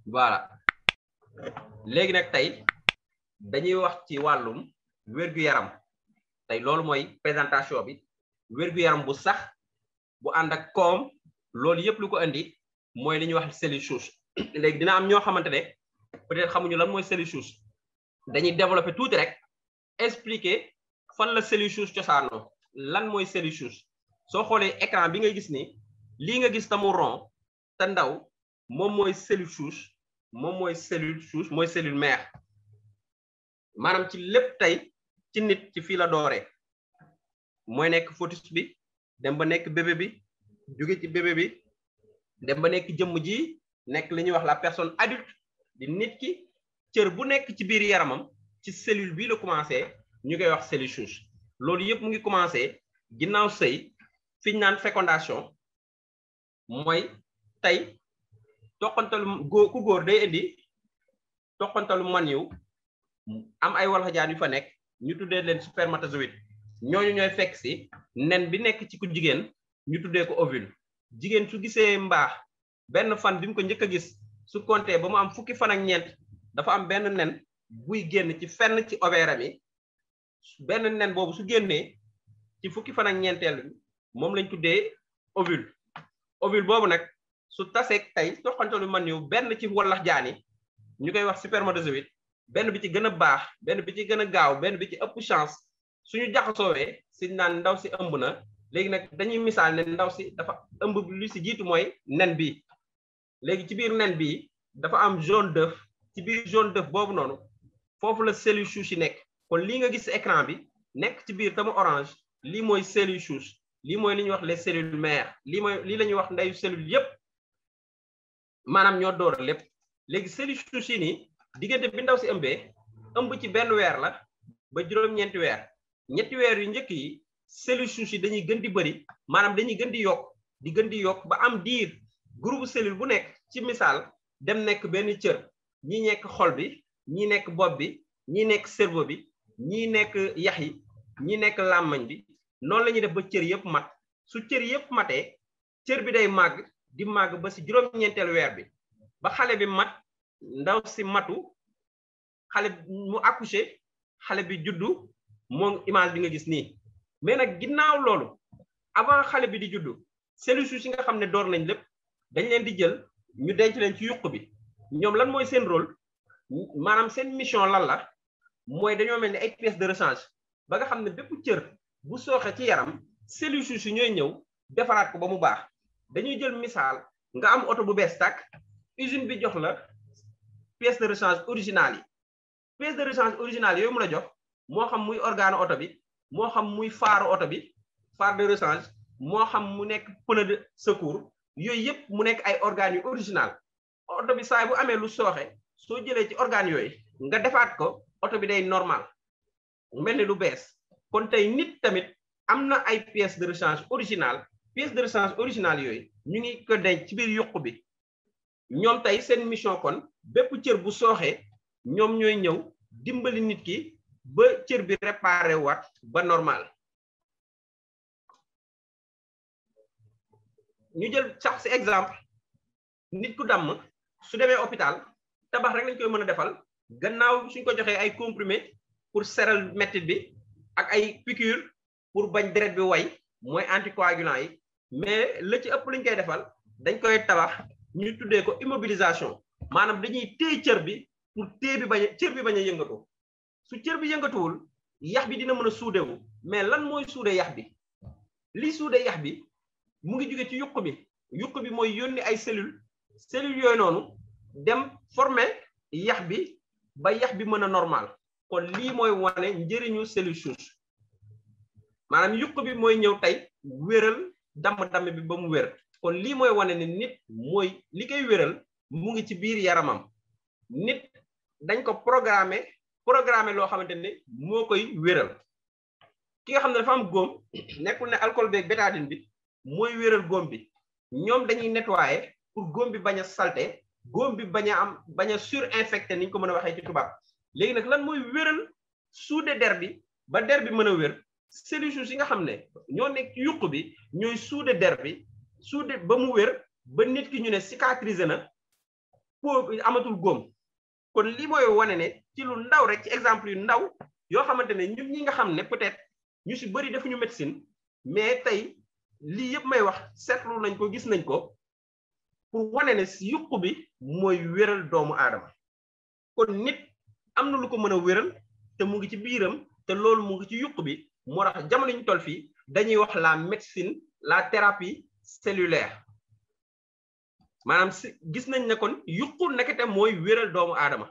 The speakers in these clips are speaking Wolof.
voilà léegi nag tey dañuy wax ci wàllum wér-gu-yaram tey loolu mooy présentation bi wér-gu-yaram bu sax bu ànd ak koom loolu yëpp lu ko indi mooy li ñuy wax cellule souche léegi dina am ñoo xamante ne peut-être xamuñu lan mooy cellule souche dañuy développer tuuti rek expliquer fan la cellule souche cosaanoo lan mooy cellule souche soo xoolee écran bi nga gis ni lii nga gis tamu rond te ndaw moom mooy cellule souche moom mooy cellule souche mooy cellule mère maanaam ci lépp tey ci nit ci fii la dooree mooy nekk fœtus bi dem ba nekk bébé bi jóge ci bébé bi dem ba nekk jëmm ji nekk li ñuy wax la personne adulte di nit ki cër bu nekk ci biir yaramam ci cellule bii la commencé ñu koy wax cellule souche loolu yëpp mu ngi commencé ginnaaw sëy fi ñu naan fécondation mooy tey toqantalu ku góor day indi toqantalu maniw am ay walxajaan yu fa nekk ñu tuddee leen spermatozoïde ñooñu ñooy fekk si nen bi nekk ci ku jigéen ñu tuddee ko ovule jigéen su gisee mbaax benn fan bi mu ko njëkk a gis su compté ba mu am fukki fan ak ñeent dafa am benn nen buy génn ci fenn ci ovaire mi benn nen boobu su génnee ci fukki fan ak ñeenteel bi moom lañ tuddee ovule ovule boobu nag su taseeg tey toqantalu man yu benn ci wallax jaani ñu koy wax spermatozoïde benn bi ci gën a baax benn bi ci gën a gaaw benn bi ci ëpp chance suñu jaxasoowee si naan ndaw si ëmb na léegi nag dañuy misaal ne ndaw si dafa ëmb lu si jiitu mooy nen bi léegi ci biir nen bi dafa am jaune d'œuf ci biir jaune d'œuf boobu noonu foofu la cellule souche yi nekk kon lii nga gis écran bi nekk ci biir tamu orange lii mooy cellule souche lii mooy li ñuy wax les cellules mères lii la ñuy wax ndeyu cellule yépp maanaam ñoo door lépp léegi cellule souche yi nii diggante bi ndaw si ëmbee ëmb ci benn weer la ba juróom-ñeenti weer ñetti weer yu njëkk yi cellule souche yi dañuy gën di bëri maanaam dañuy gën di yokk ba am diir groupe cellule bu nekk ci misaal dem nekk benn cër ñi nekk xol bi ñi nekk bopp bi ñi nekk cerveau bi ñi nekk yax yi ñi nekk làmmañ bi noonu la ñuy def ba cër yëpp mat su cër yëpp matee cër bi day màgg di màgg ba si juróom-ñeenteelu weer bi ba xale bi mat ndaw si matu xale mu accouché xale bi juddu moom image bi nga gis nii mais nag ginnaaw loolu avant xale bi di juddu cellule souche yi nga xam ne door nañ lépp dañ leen di jël ñu denc leen ci yuq bi ñoom lan mooy seen rôle maanaam seen mission lan la mooy dañoo mel ni ay pièces de rechange ba nga xam ne bépp cër bu sooxe ci yaram cellule souche yi ñooy ñëw defaraat ko ba mu baax dañuy jël misaal nga am oto bu bees tàkk usine bi jox la pièce de rechange originale yi pièce de rechange originale yooyu mu la jox moo xam muy organe oto bi moo xam muy faaru oto bi phare de rechange moo xam mu nekk pneu de secours yooyu yëpp mu nekk ay organes yu original oto bi saa bu amee lu sooxe soo jëlee ci organes yooyu nga defaat ko oto bi day normal mel ni lu bees kon tey nit tamit am na ay pièces de rechange original pièces de rechange original yooyu ñu ngi ko denc ci biir yuq bi ñoom tey seen mission kon bépp cër bu sooxee ñoom ñooy ñëw dimbali nit ki ba cër bi réparé waat ba normal ñu jël sax si exemple nit ku damm su demee hôpital tabax rek lañ koy mën a defal gannaaw suñ ko joxee ay comprimé pour seral mettit bi ak ay piqûre pour bañ deret bi way mooy anticoagulant yi mais la ci ëpp lañ koy defal dañ koy tabax ñu tuddee ko immobilisation maanaam dañuy téye cër bi pour téye bi cër bi bañ a yëngatu su cër bi yëngatuwul yax bi dina mën a suudewu mais lan mooy suude yax bi li suude yax bi mu ngi jóge ci yuq bi mooy yónni ay cellules yooyu noonu dem former yax bi ba yax bi mën a normal kon lii mooy wane njëriñu cellule souche maanaam yuq bi mooy ñëw tey wéral damm-damm bi ba mu wér kon lii mooy wane ne nit mooy li koy wéral mu ngi ci biir yaramam nit dañ ko programmer loo xamante ne moo koy wéral ki nga xam ne dafa am góom nekkul ne alcool beeg bétadine bi mooy wéral góom bi ñoom dañuy nettoyer pour góom bi bañ a salté góom bi bañ a surinfecté ni ñu ko mën a waxee ci tubaab léegi nag lan mooy wéral suude der bi ba der bi mën a wér cellules souches yi nga xam ne ñoo nekk ci yuq bi ñooy suude der bi suude ba mu wér ba nit ki ñu ne cicatriser na amatul góom kon lii mooy wane ne ci lu ndaw rek ci exemple yu ndaw yoo xamante ne ñun ñi nga xam ne peut-être ñu si bëri defuñu médecine mais tey lii yëpp may wax seetlu nañ ko gis nañ ko pour wane ne si yuq bi mooy wéral doomu aadama kon nit am na lu ko mën a wéral te mu ngi ci biiram te loolu mu ngi ci yuq bi moo tax jamono ñu toll fii dañuy wax la médecine la thérapie cellulaire maanaam si gis nañ ne kon yuqu nekkete mooy wéral doomu aadama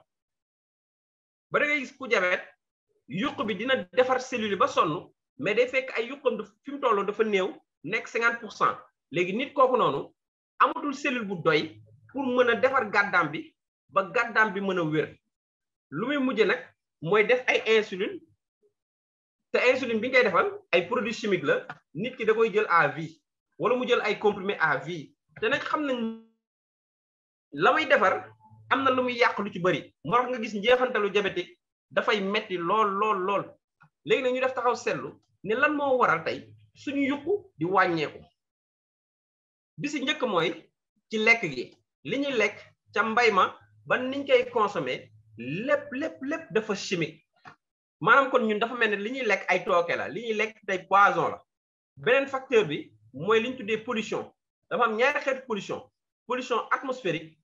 ba da ngay gis ku jabet yuq bi dina defar cellule ba sonn mais day fekk ay yuqam fi mu toll dafa néew nekk 50% léegi nit kooku noonu amatul cellule bu doy pour mën a defar gàddaam bi ba gàddaam bi mën a wér lu muy mujje nag mooy def ay insuline te insuline bi ngay defal ay produits chimiques la nit ki da koy jël à vie wala mu jël ay comprimés à vie te nag xam nañ la muy defar am na lu muy yàq lu ci bëri moo tax nga gis njeexantalu diabétique dafay metti lool léegi nag ñu def taxaw seetlu ne lan moo waral tey suñu yuqu di wàññeeku bi si njëkk mooy ci lekk gi li ñuy lekk ca mbay ma ba niñ koy consommer lépp dafa chimique maanaam kon ñun dafa mel ne li ñuy lekk ay tooke la li ñuy lekk tey poison la beneen facteur bi mooy li ñu tuddee pollution dafa am ñaari xeetu pollution atmosphérique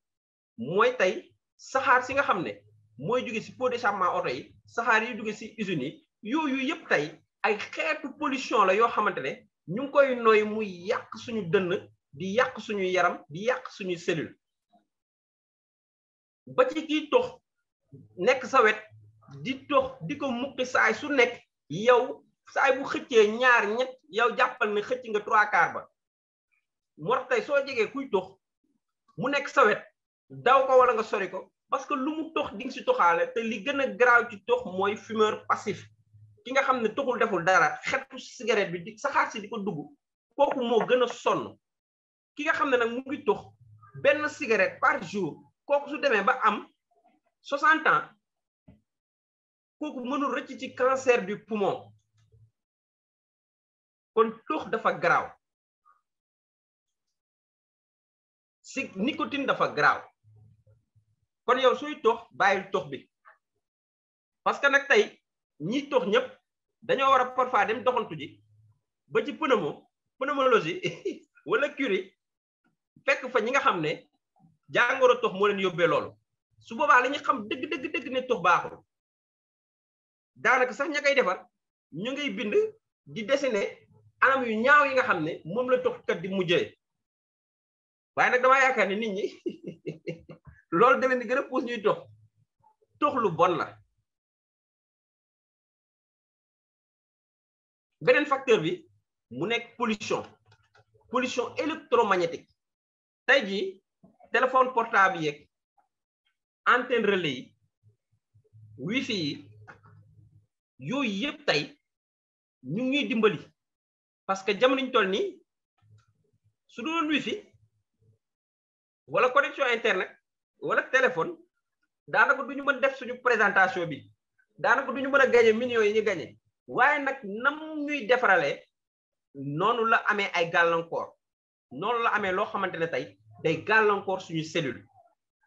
mooy tey saxaar si nga xam ne mooy jóge si pot d'échappement oto yi saxaar yi jóge si usines yi yooyu yëpp tey ay xeetu pollution la yoo xamante ne ñu ngi koy noy muy yàq suñu dënn di yàq suñu yaram di yàq suñuy cellule ba ci kii tox nekk sa wet di tox di ko mukki saay su nekk yow saay bu xëccee ñaar ñett yow jàppal ne xëcc nga 3/4 ba moo tax tey soo jegee kuy tox mu nekk sa wet daw ko wala nga sori ko parce que lu mu tox di nga si toxaale te li gën a garaaw ci tox mooy fumeur passif ki nga xam ne toxul deful dara xetu cigarette bi di saxaar si di ko dugg kooku moo gën a sonn ki nga xam ne nag mu ngi tox benn cigarette par jour kooku su demee ba am 60 ans kooku mënul rëcc ci cancer du poumon kon tox dafa garaaw si nicotine dafa garaaw kon yow suy tox bàyyil tox bi parce que nag tey ñi tox ñëpp dañoo war a parfois dem doxantu ji ba ci pneumologie wala curie fekk fa ñi nga xam ne jàngoro tox moo leen yóbbee loolu su boobaa la ñu xam dëgg ne tox baaxul daanaka sax ña koy defar ñu ngay bind di dessiner anam yu ñaaw yi nga xam ne moom la toxkat di mujjee waaye nag damaa yaakaar ne nit ñi loolu da leen di gën a puus ñuy tox lu bon la. beneen facteur bi mu nekk pollution électromagnétique tey jii téléphone portable yeeg antenne relais yi wifi yi yooyu yëpp tey ñu ngi dimbali parce que jamono ñu toll nii su doon wifi wala connexion internet wala téléphone daanaka du ñu mën def suñu présentation bi daanaka du ñu mën a gagné millions yi ñu gagné waaye nag nam ñuy defaralee noonu la amee ay gàllankoor noonu la amee loo xamante ne tey day gàllankoor suñu cellule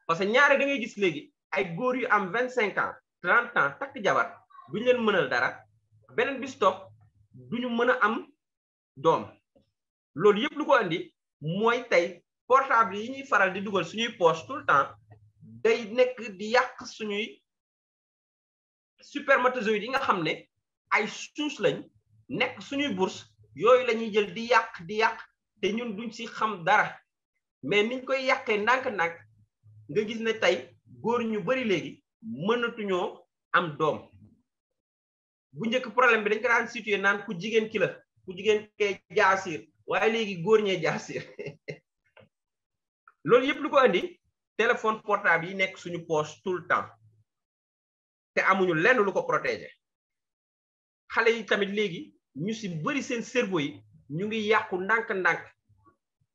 parce que ñaare da ngay gis léegi ay góor yu am 25 ans 30 ans takk jabar duñu leen mënal dara beneen bi stop duñu mën a am doom loolu yëpp lu ko andi mooy tey portable yi ñuy faral di dugal suñuy poche tout le temps day nekk di yàq suñuy spermatozoïdes yi nga xam ne ay suus lañ nekk suñuy bourse yooyu la ñuy jël di yàq te ñun duñ ci xam dara mais niñ koy yàqee ndànk-ndànk nga gis ne tey góor ñu bari léegi mënatuñoo am doom bu njëkk problème bi dañ ko daan situé naan ku jigéen ki la ku jigéen kee jaasir waaye léegi góor ñee jaasir loolu yëpp lu ko andi téléphone portable yi nekk suñu poche tout le temps te amuñu lenn lu ko protéger xale yi tamit léegi ñu ci bari seen cerveau yi ñu ngi yàqu ndànk-ndànk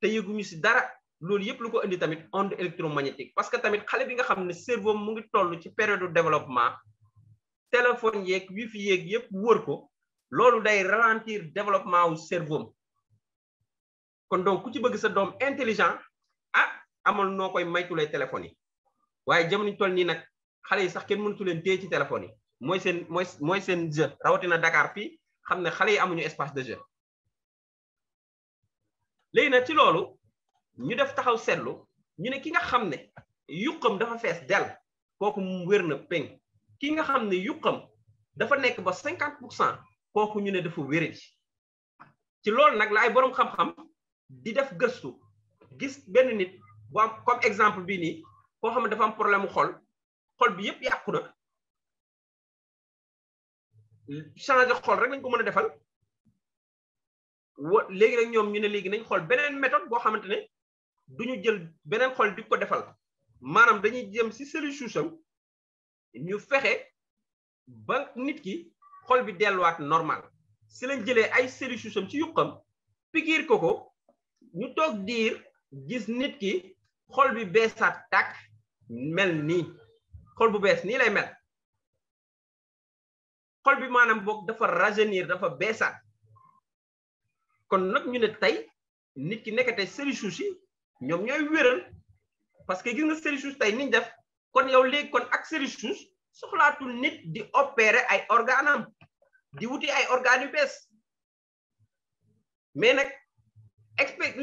te yëguñu ci dara loolu yëpp lu ko indi tamit onde électromagnétique parce que tamit xale bi nga xam ne cerveau mu ngi toll ci période de développement téléphone yeeg wifi yeeg yëpp wër ko loolu day ralentir développement wu cerveau kon donc ku ci bëgg sa doom intelligent amal noo koy maytulee téléphone yi waaye jamono ñu toll nii nag xale yi sax kenn mënatu leen téye ci téléphone yi mooy seen jeu rawatina Dakar fii xam ne xale yi amuñu espace de jeu. léegi nag ci loolu ñu def taxaw seetlu ñu ne ki nga xam ne yuqam dafa fees del kooku mu wér na péng ki nga xam ne yuqam dafa nekk ba 50% kooku ñu ne dafa wéradi ci loolu nag la ay boroom xam-xam di def gëstu gis benn nit bu am comme exemple bii nii koo xam ne dafa am problème mu xol bi yëpp yàqu na changer xol rek lañ ko mën a defal léegi nag ñoom ñu ne léegi nañ xool beneen méthode boo xamante ne duñu jël beneen xol di ko defal maanaam dañuy jëm ci cellule souche am ñu fexe ba nit ki xol bi delluwaat normal si lañ jëlee ay cellules souche am ci yuqam pikiir ko ñu toog diir gis nit ki xol bi beesaat tàkk mel nii xol bu bees nii lay mel xol bi maanaam boog dafa rajeunir dafa beesaat kon nag ñu ne tey nit ki nekk tey cellules souche yi ñoom ñooy wéral parce que gis nga cellules souche tey niñ def kon yow léegi kon ak cellules souche soxlaatul nit di opérer ay organam di wuti ay organes yu bees mais nag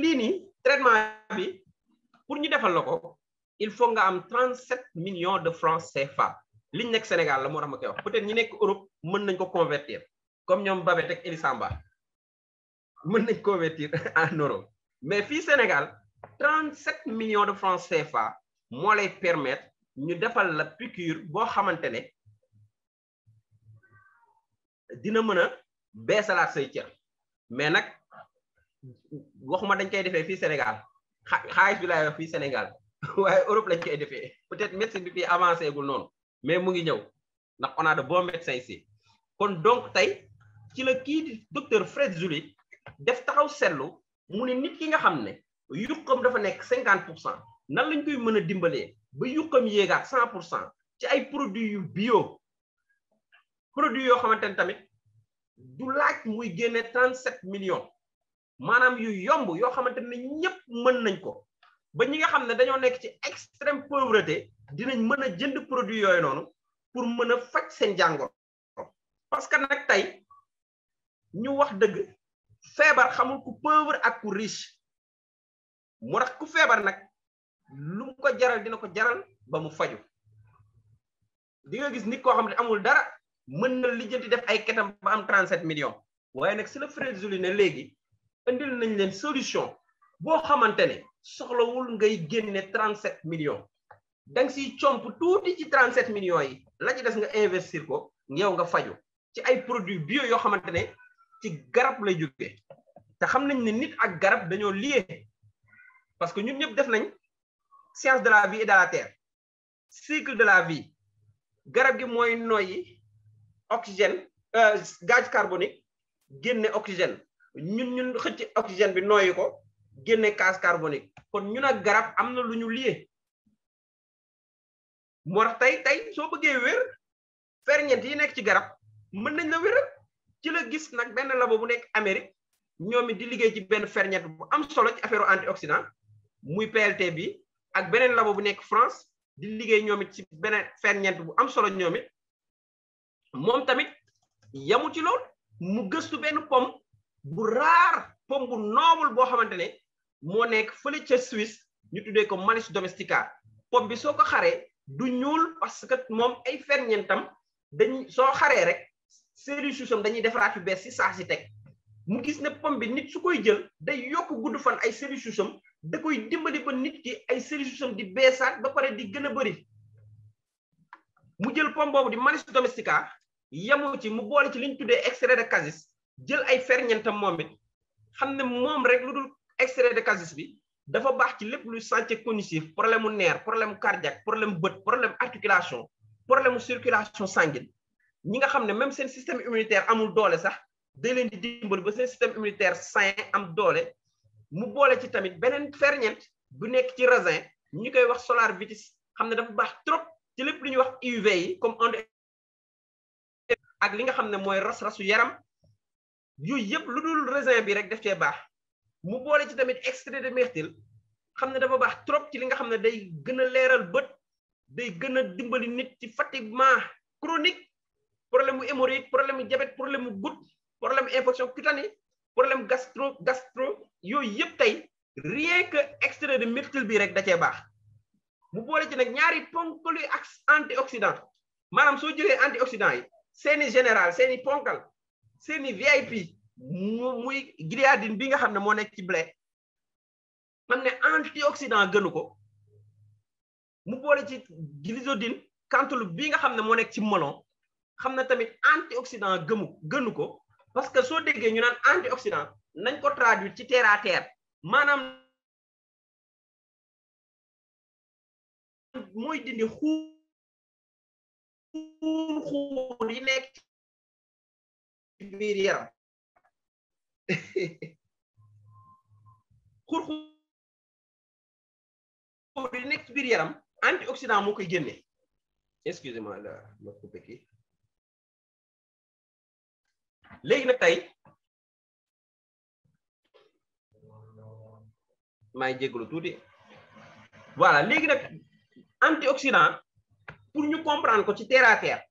lii nii traitement bi pour ñu defal la ko il faut nga am 37 millions de francs CFA liñ nekk Sénégal la moo tax ma koy wax peut-être ñi nekk Europe mën nañ ko convertir comme ñoom Babette ak Elisamba mën nañ convertir en euros mais fii Sénégal 37 millions de francs CFA moo lay permettre ñu defal la piqûre boo xamante ne dina mën a beesalaat say cër mais nag waxuma dañ koy defee fii Sénégal xaalis bi laay wax fii Sénégal waaye Europe lañ koy defee peut-être médecine bi fii avancé gul noonu mais mu ngi ñëw ndax on a de bons médecins ici kon donc tey ci la kii di docteur Fred Zuli def taxaw seetlu mu ne nit ki nga xam ne yuqam dafa nekk 50% nan lañ koy mën a dimbalee ba yuqam yéegaat 100% ci ay produits yu bio produits yoo xamante ne tamit du laaj muy génne 37 millions maanaam yu yomb yoo xamante ne ñëpp mën nañ ko ba ñi nga xam ne dañoo nekk ci extrême pauvreté dinañ mën a jënd produit yooyu noonu pour mën a faj seen jàngoro parce que nag tey ñu wax dëgg feebar xamul ku pauvre ak ku riche moo tax ku feebar nag lu mu ko jaral dina ko jaral ba mu faju di nga gis nit koo xam ne amul dara mën na lijjanti def ay ketam ba am 37 millions waaye nag si la Fred Zuli ne léegi indil nañ leen solution boo xamante ne soxlawul ngay génne 37 millions da nga siy comp tuuti ci 37 millions yi la ci des nga investir ko yow nga faju ci ay produits bio yoo xamante ne ci garab lay jógee te xam nañ ne nit ak garab dañoo lié parce que ñun ñëpp def nañ science de la vie et de la terre cycle de la vie garab gi mooy noyyi oxygène gaz carbonique génne oxygène ñun xëcc oxygène bi noyyi ko génne gaz carbonique kon ñun ak garab am na lu ñu lié moo tax tey soo bëggee wér ferñeent yi nekk ci garab mën nañ la wéral ci la gis nag benn labo bu nekk Amérique ñoom it di liggéey ci benn ferñeent bu am solo ci affaire antioxydant muy PLT bi ak beneen labo bu nekk France di liggéey ñoom it ci beneen ferñeent bu am solo ñoom it moom tamit yamu ci lool mu gëstu benn pomme bu raar pomme bu noble boo xamante ne moo nekk fële ca Suisse ñu tuddee ko Malus domestica pomme bi soo ko xaree du ñuul parce que moom ay ferñeentam dañ soo xaree rek cellules souche am dañuy defaraat yu bees si saa si teg mu gis ne pomme bi nit su koy jël day yokk gudd fan ay cellules souche am da koy dimbali ba nit ki ay cellules souche am di beesaat ba pare di gën a bëri mu jël pomme boobu di Malus domestica yamu ci mu boole ci li ñu tuddee extrait de cassis jël ay ferñeentam moom it xam ne moom rek lu dul extrait de cassis bi dafa baax ci lépp luy santé cognitive problème mu nerf problème cardiaque problème bët problème articulation problème circulation sanguine ñi nga xam ne même seen système immunitaire amul doole sax day leen di dimbali ba seen système immunitaire sain am doole mu boole ci tamit beneen ferñeent bu nekk ci raisin ñu koy wax solar vitis xam ne dafa baax trop ci lépp lu ñuy wax UV yi comme onde ak li nga xam ne mooy ras-rasu yaram yooyu yëpp lu dul raisin bi rek def cee baax mu boole ci tamit extrait de myrtille xam ne dafa baax trop ci li nga xam ne day gën a leeral bët day gën a dimbali nit ci fatiguement chronique, problème mu hémorroïde, problème mu diabète, problème mu goutte, problème infection cutanée, problème gastro yooyu yëpp tey rien que extrait de myrtille bi rek da cee baax. mu boole ci nag ñaari ponkali ak antioxydant maanaam soo jëlee antioxydant yi seeni général seeni ponkal seeni VIP muy gliadine bi nga xam ne moo nekk ci blé xam ne antioxydant gënu ko, mu boole ci glycodine cantaloupe bi nga xam ne moo nekk ci melon xam ne tamit antioxydant gënu ko, parce que soo déggee ñu naan antioxydant nañ ko traduire ci terre à terre maanaam mooy dindi xuur yi nekk ci biir yaram xuur yi nekk ci biir yaram antioxydant moo koy génne. Excusez-moi la ma coupé kii. léegi nag tey maay jégalu tuuti voilà léegi nag antioxydant pour ñu comprendre ko ci terre à terre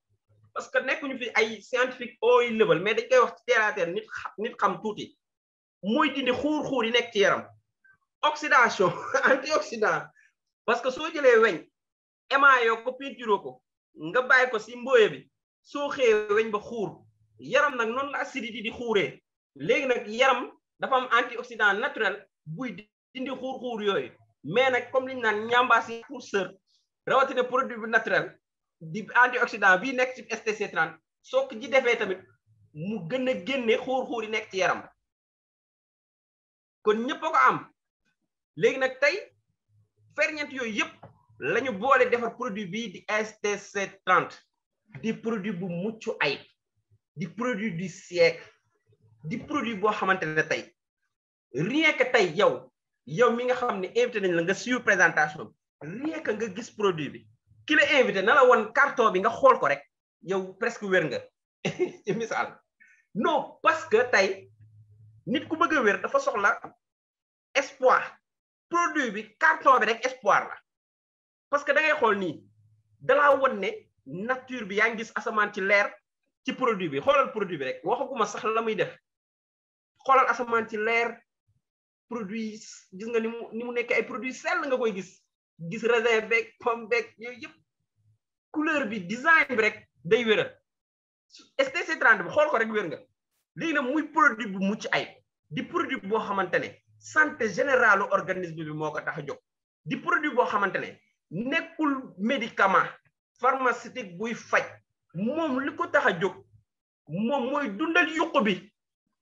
parce que nekkuñu fi ay scientifique haut level mais dañ koy wax ci terre à terre nit xam tuuti mooy dindi xuur yi nekk ci yaram. oxydation antioxydant parce que soo jëlee weñ émaillé ko peinture ko nga bàyyi ko si mbooye bi soo xëyee weñ ba xuur yaram nag noonu la acidité di xuuree léegi nag yaram dafa am antioxydant naturel buy dindi xuur yooyu mais nag comme li ñu naan ñambaas yi pour sër rawatina produit bi naturel di antioxydant bii nekk ci STC30 soo ko ji defee tamit mu gën a génne xuur yi nekk ci yaram kon ñëpp a ko am. léegi nag tey ferñeent yooyu yëpp la ñu boole defar produit bii di STC30 di produit bu mucc ayib di produit du siècle di produit boo xamante ne tey rien que tey yow mi nga xam ne invité nañ la nga suivre présentation bi rien que nga gis produit bi ki la invité na la woon carton bi nga xool ko rek yow presque wér nga ci misaal. non parce que tey nit ku bëgg a wér dafa soxla espoir. produit bi carton bi rek espoir la parce que da ngay xool nii dalaa won ne nature bi yaa ngi gis asamaan ci leer ci produit bi xoolal produit bi rek waxaguma sax la muy def xoolal asamaan ci leer produit gis nga ni mu nekk ay produit sell nga koy gis raisin beeg pomme beeg yooyu yëpp couleur bi design bi rek day wéral STC30 bi xool ko rek wér nga léegi nag muy produit bu mucc ay di produit boo xamante ne santé générale organisme bi moo ko tax a jóg di produit boo xamante ne nekkul médicament pharmaceutique buy faj moom li ko tax a jóg moom mooy dundal yuq bi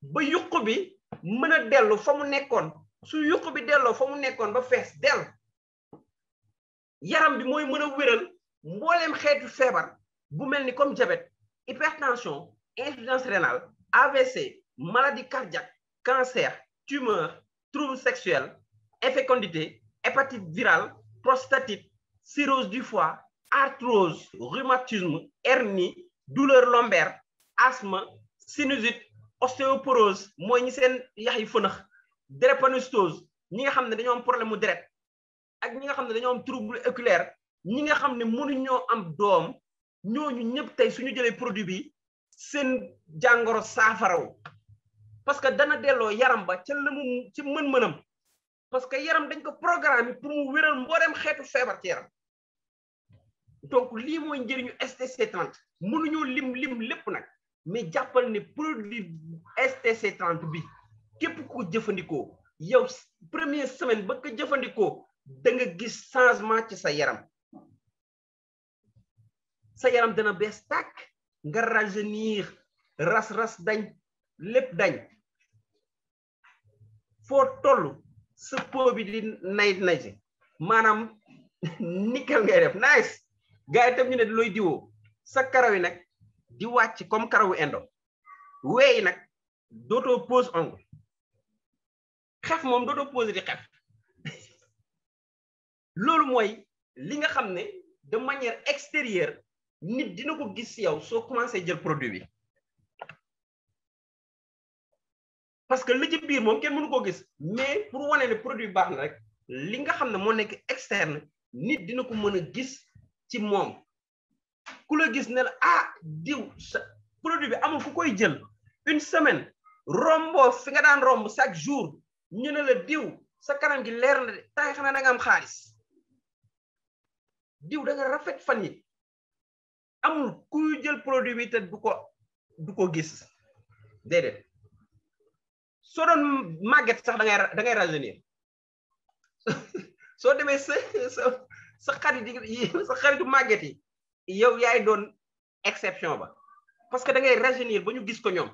ba yuq bi mën a dellu fa mu nekkoon su yuq bi delloo fa mu nekkoon ba fees dell yaram bi mooy mën a wéral mbooleem xeetu feebar bu mel ni comme diabète hypertension insuffisance rénale AVC maladie cardiaque cancer tumeur troubles sexuels infécondité hépatite virale prostatite cirrhose du foie arthrose rhumatisme hernie douleur lombaire asthme sinusite ostéoporose mooy ñi seen yax yi fënax drépanocytose ñi nga xam ne dañoo am problème mu deret ak ñi nga xam ne dañoo am trouble oculaire ñi nga xam ne mënuñoo am doom ñooñu ñëpp tey suñu jëlee produit bi seen jàngoro saafaraw parce que dana delloo yaram ba ca la mu ci mën-mënam parce que yaram dañ ko programme pour mu wéral mbooleem xeetu feebar ci yaram donc lii mooy njëriñu STC30 mënuñoo lim lépp nag mais jàppal ne produit STC30 bi képp ko jëfandikoo yow première semaine ba ko jëfandikoo da nga gis changement ci sa yaram dana bees tàkk nga rajeunir ras dañ lépp dañ foo toll sa peau bi di nay maanaam nickel ngay def nice gars yi tam ñu ne looy diwoo sa karaw yi nag di wàcc comme karawu indo weey nag dootoo pose ongle xef moom dootoo pose di xef loolu mooy li nga xam ne de manière extérieure nit dina ko gis ci yow soo commencé jël produit bi parce que li ci biir moom kenn mënu koo gis mais pour wane ne produit baax na rek li nga xam ne moo nekk externe nit dina ko mën a gis ci moom ku la gis ne la ah diw produit bi amul ku koy jël une semaine rombo fi nga daan romb chaque jour ñu ne la diw sa kanam gi leer na de tay xanaa da nga am xaalis diw da nga rafet fan yi amul kuy jël produit bi te du ko gis déedéet soo doon màgget sax da ngay rajeunir soo demee sa xaritu màgget yi yow yaay doon exception ba parce que da ngay rajeunir ba ñu gis ko ñoom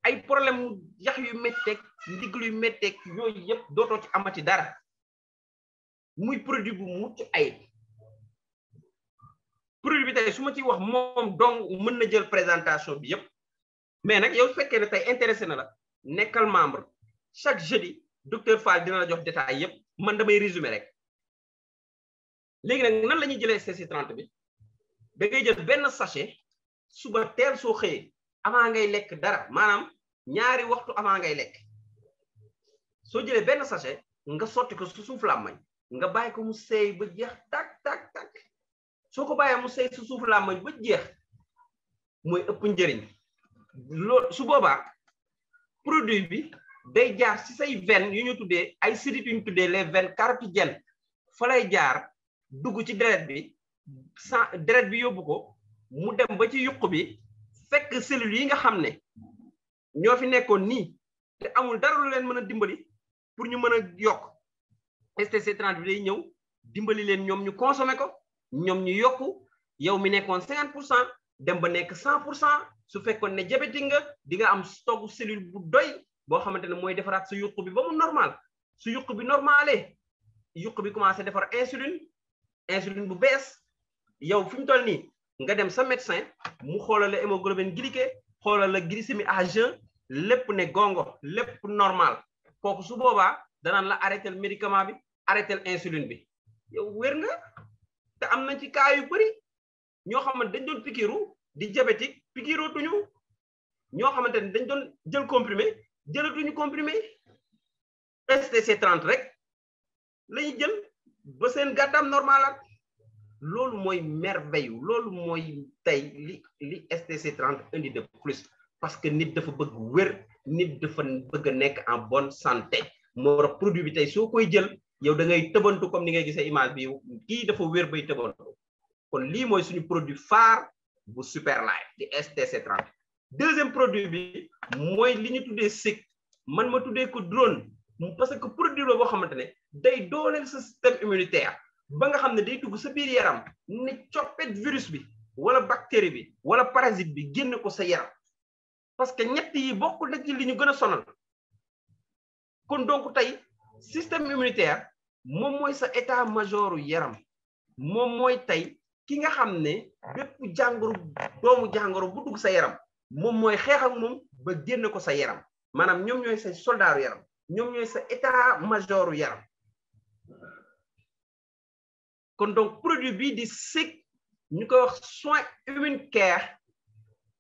ay problème mu yax yu métteeg ndiglu yu métteeg yooyu yëpp dootoo ci amati dara muy produit bu mucc ayib produit bi tey su ma ci wax moom donc mën na jël présentation bi yëpp mais nag yow fekkee ne tey intéressé na la nekkal membre chaque jeudi docteur Fall dina la jox détail yëpp man damay résumé rek léegi nag nan la ñuy jëlee STC30 bi da ngay jël benn sachet suba teel soo xëyee avant ngay lekk dara maanaam ñaari waxtu avant ngay lekk soo jëlee benn sachet nga sotti ko su suuf làmmañ nga bàyyi ko mu seey ba jeex tak soo ko bàyyee mu seey su suuf làmmañ ba jeex mooy ëpp njëriñ loolu su boobaa produit bi day jaar ci say veines yu ñu tuddee ay sidit yu ñu tuddee les veines carotidiennes fa lay jaar dugg ci deret bi deret bi yóbbu ko mu dem ba ci yuq bi fekk cellules yi nga xam ne ñoo fi nekkoon nii te amul dara lu leen mën a dimbali pour ñu mën a yokk STC30 bi day ñëw dimbali leen ñoom ñu consommer ko ñoom ñu yokku yow mi nekkoon 50% dem ba nekk 100% su fekkoon ne diabétique nga di nga am stock cellule bu doy boo xamante ne mooy defaraat su yuq bi ba mu normal su yuq bi normalé yuq bi commencé defar insuline bu bees yow fi mu toll nii nga dem sa médecin mu xoolal la hémoglobine glycée xoolal la glycémie à jeun lépp ne gongo lépp normal kooku su boobaa danaan la arrêté médicament bi arrêté insuline bi yow wér nga te am na ci cas yu bëri ñoo xamante dañ doon pikiru di diabétique pikirootuñu ñoo xamante ne dañ doon jël comprimé jëlatuñu comprimé STC30 rek lañuy jël ba seen gàttam normal ak loolu mooy merveille loolu mooy tey li STC30 indi de plus parce que nit dafa bëgg wér nit dafa bëgg a nekk en bonne santé moo tax produit bi tey soo koy jël yow da ngay tëbantu comme ni ngay gisee image bi kii dafa wér bay tëbantu kon lii mooy suñu produit phare bu Superlife di STC30 deuxième produit bi mooy li ñu tuddee SIC man ma tuddee ko drone parce que produit la boo xamante ne day dooleel sa système immunitaire ba nga xam ne day dugg sa biir yaram ne coppet virus bi wala bactérie bi wala parasite bi génn ko sa yaram parce que ñett yi bokk na ci li ñu gën a sonal kon donc tey système immunitaire moom mooy sa état majoru yaram moom mooy tey ki nga xam ne bépp jàngoro doomu jàngoro bu dugg sa yaram moom mooy xeex ak moom ba génn ko sa yaram maanaam ñoom ñooy sa soldaaru yaram ñoom ñooy sa état majoru yaram kon donc produit bi di SIC ñu koy wax soin immune care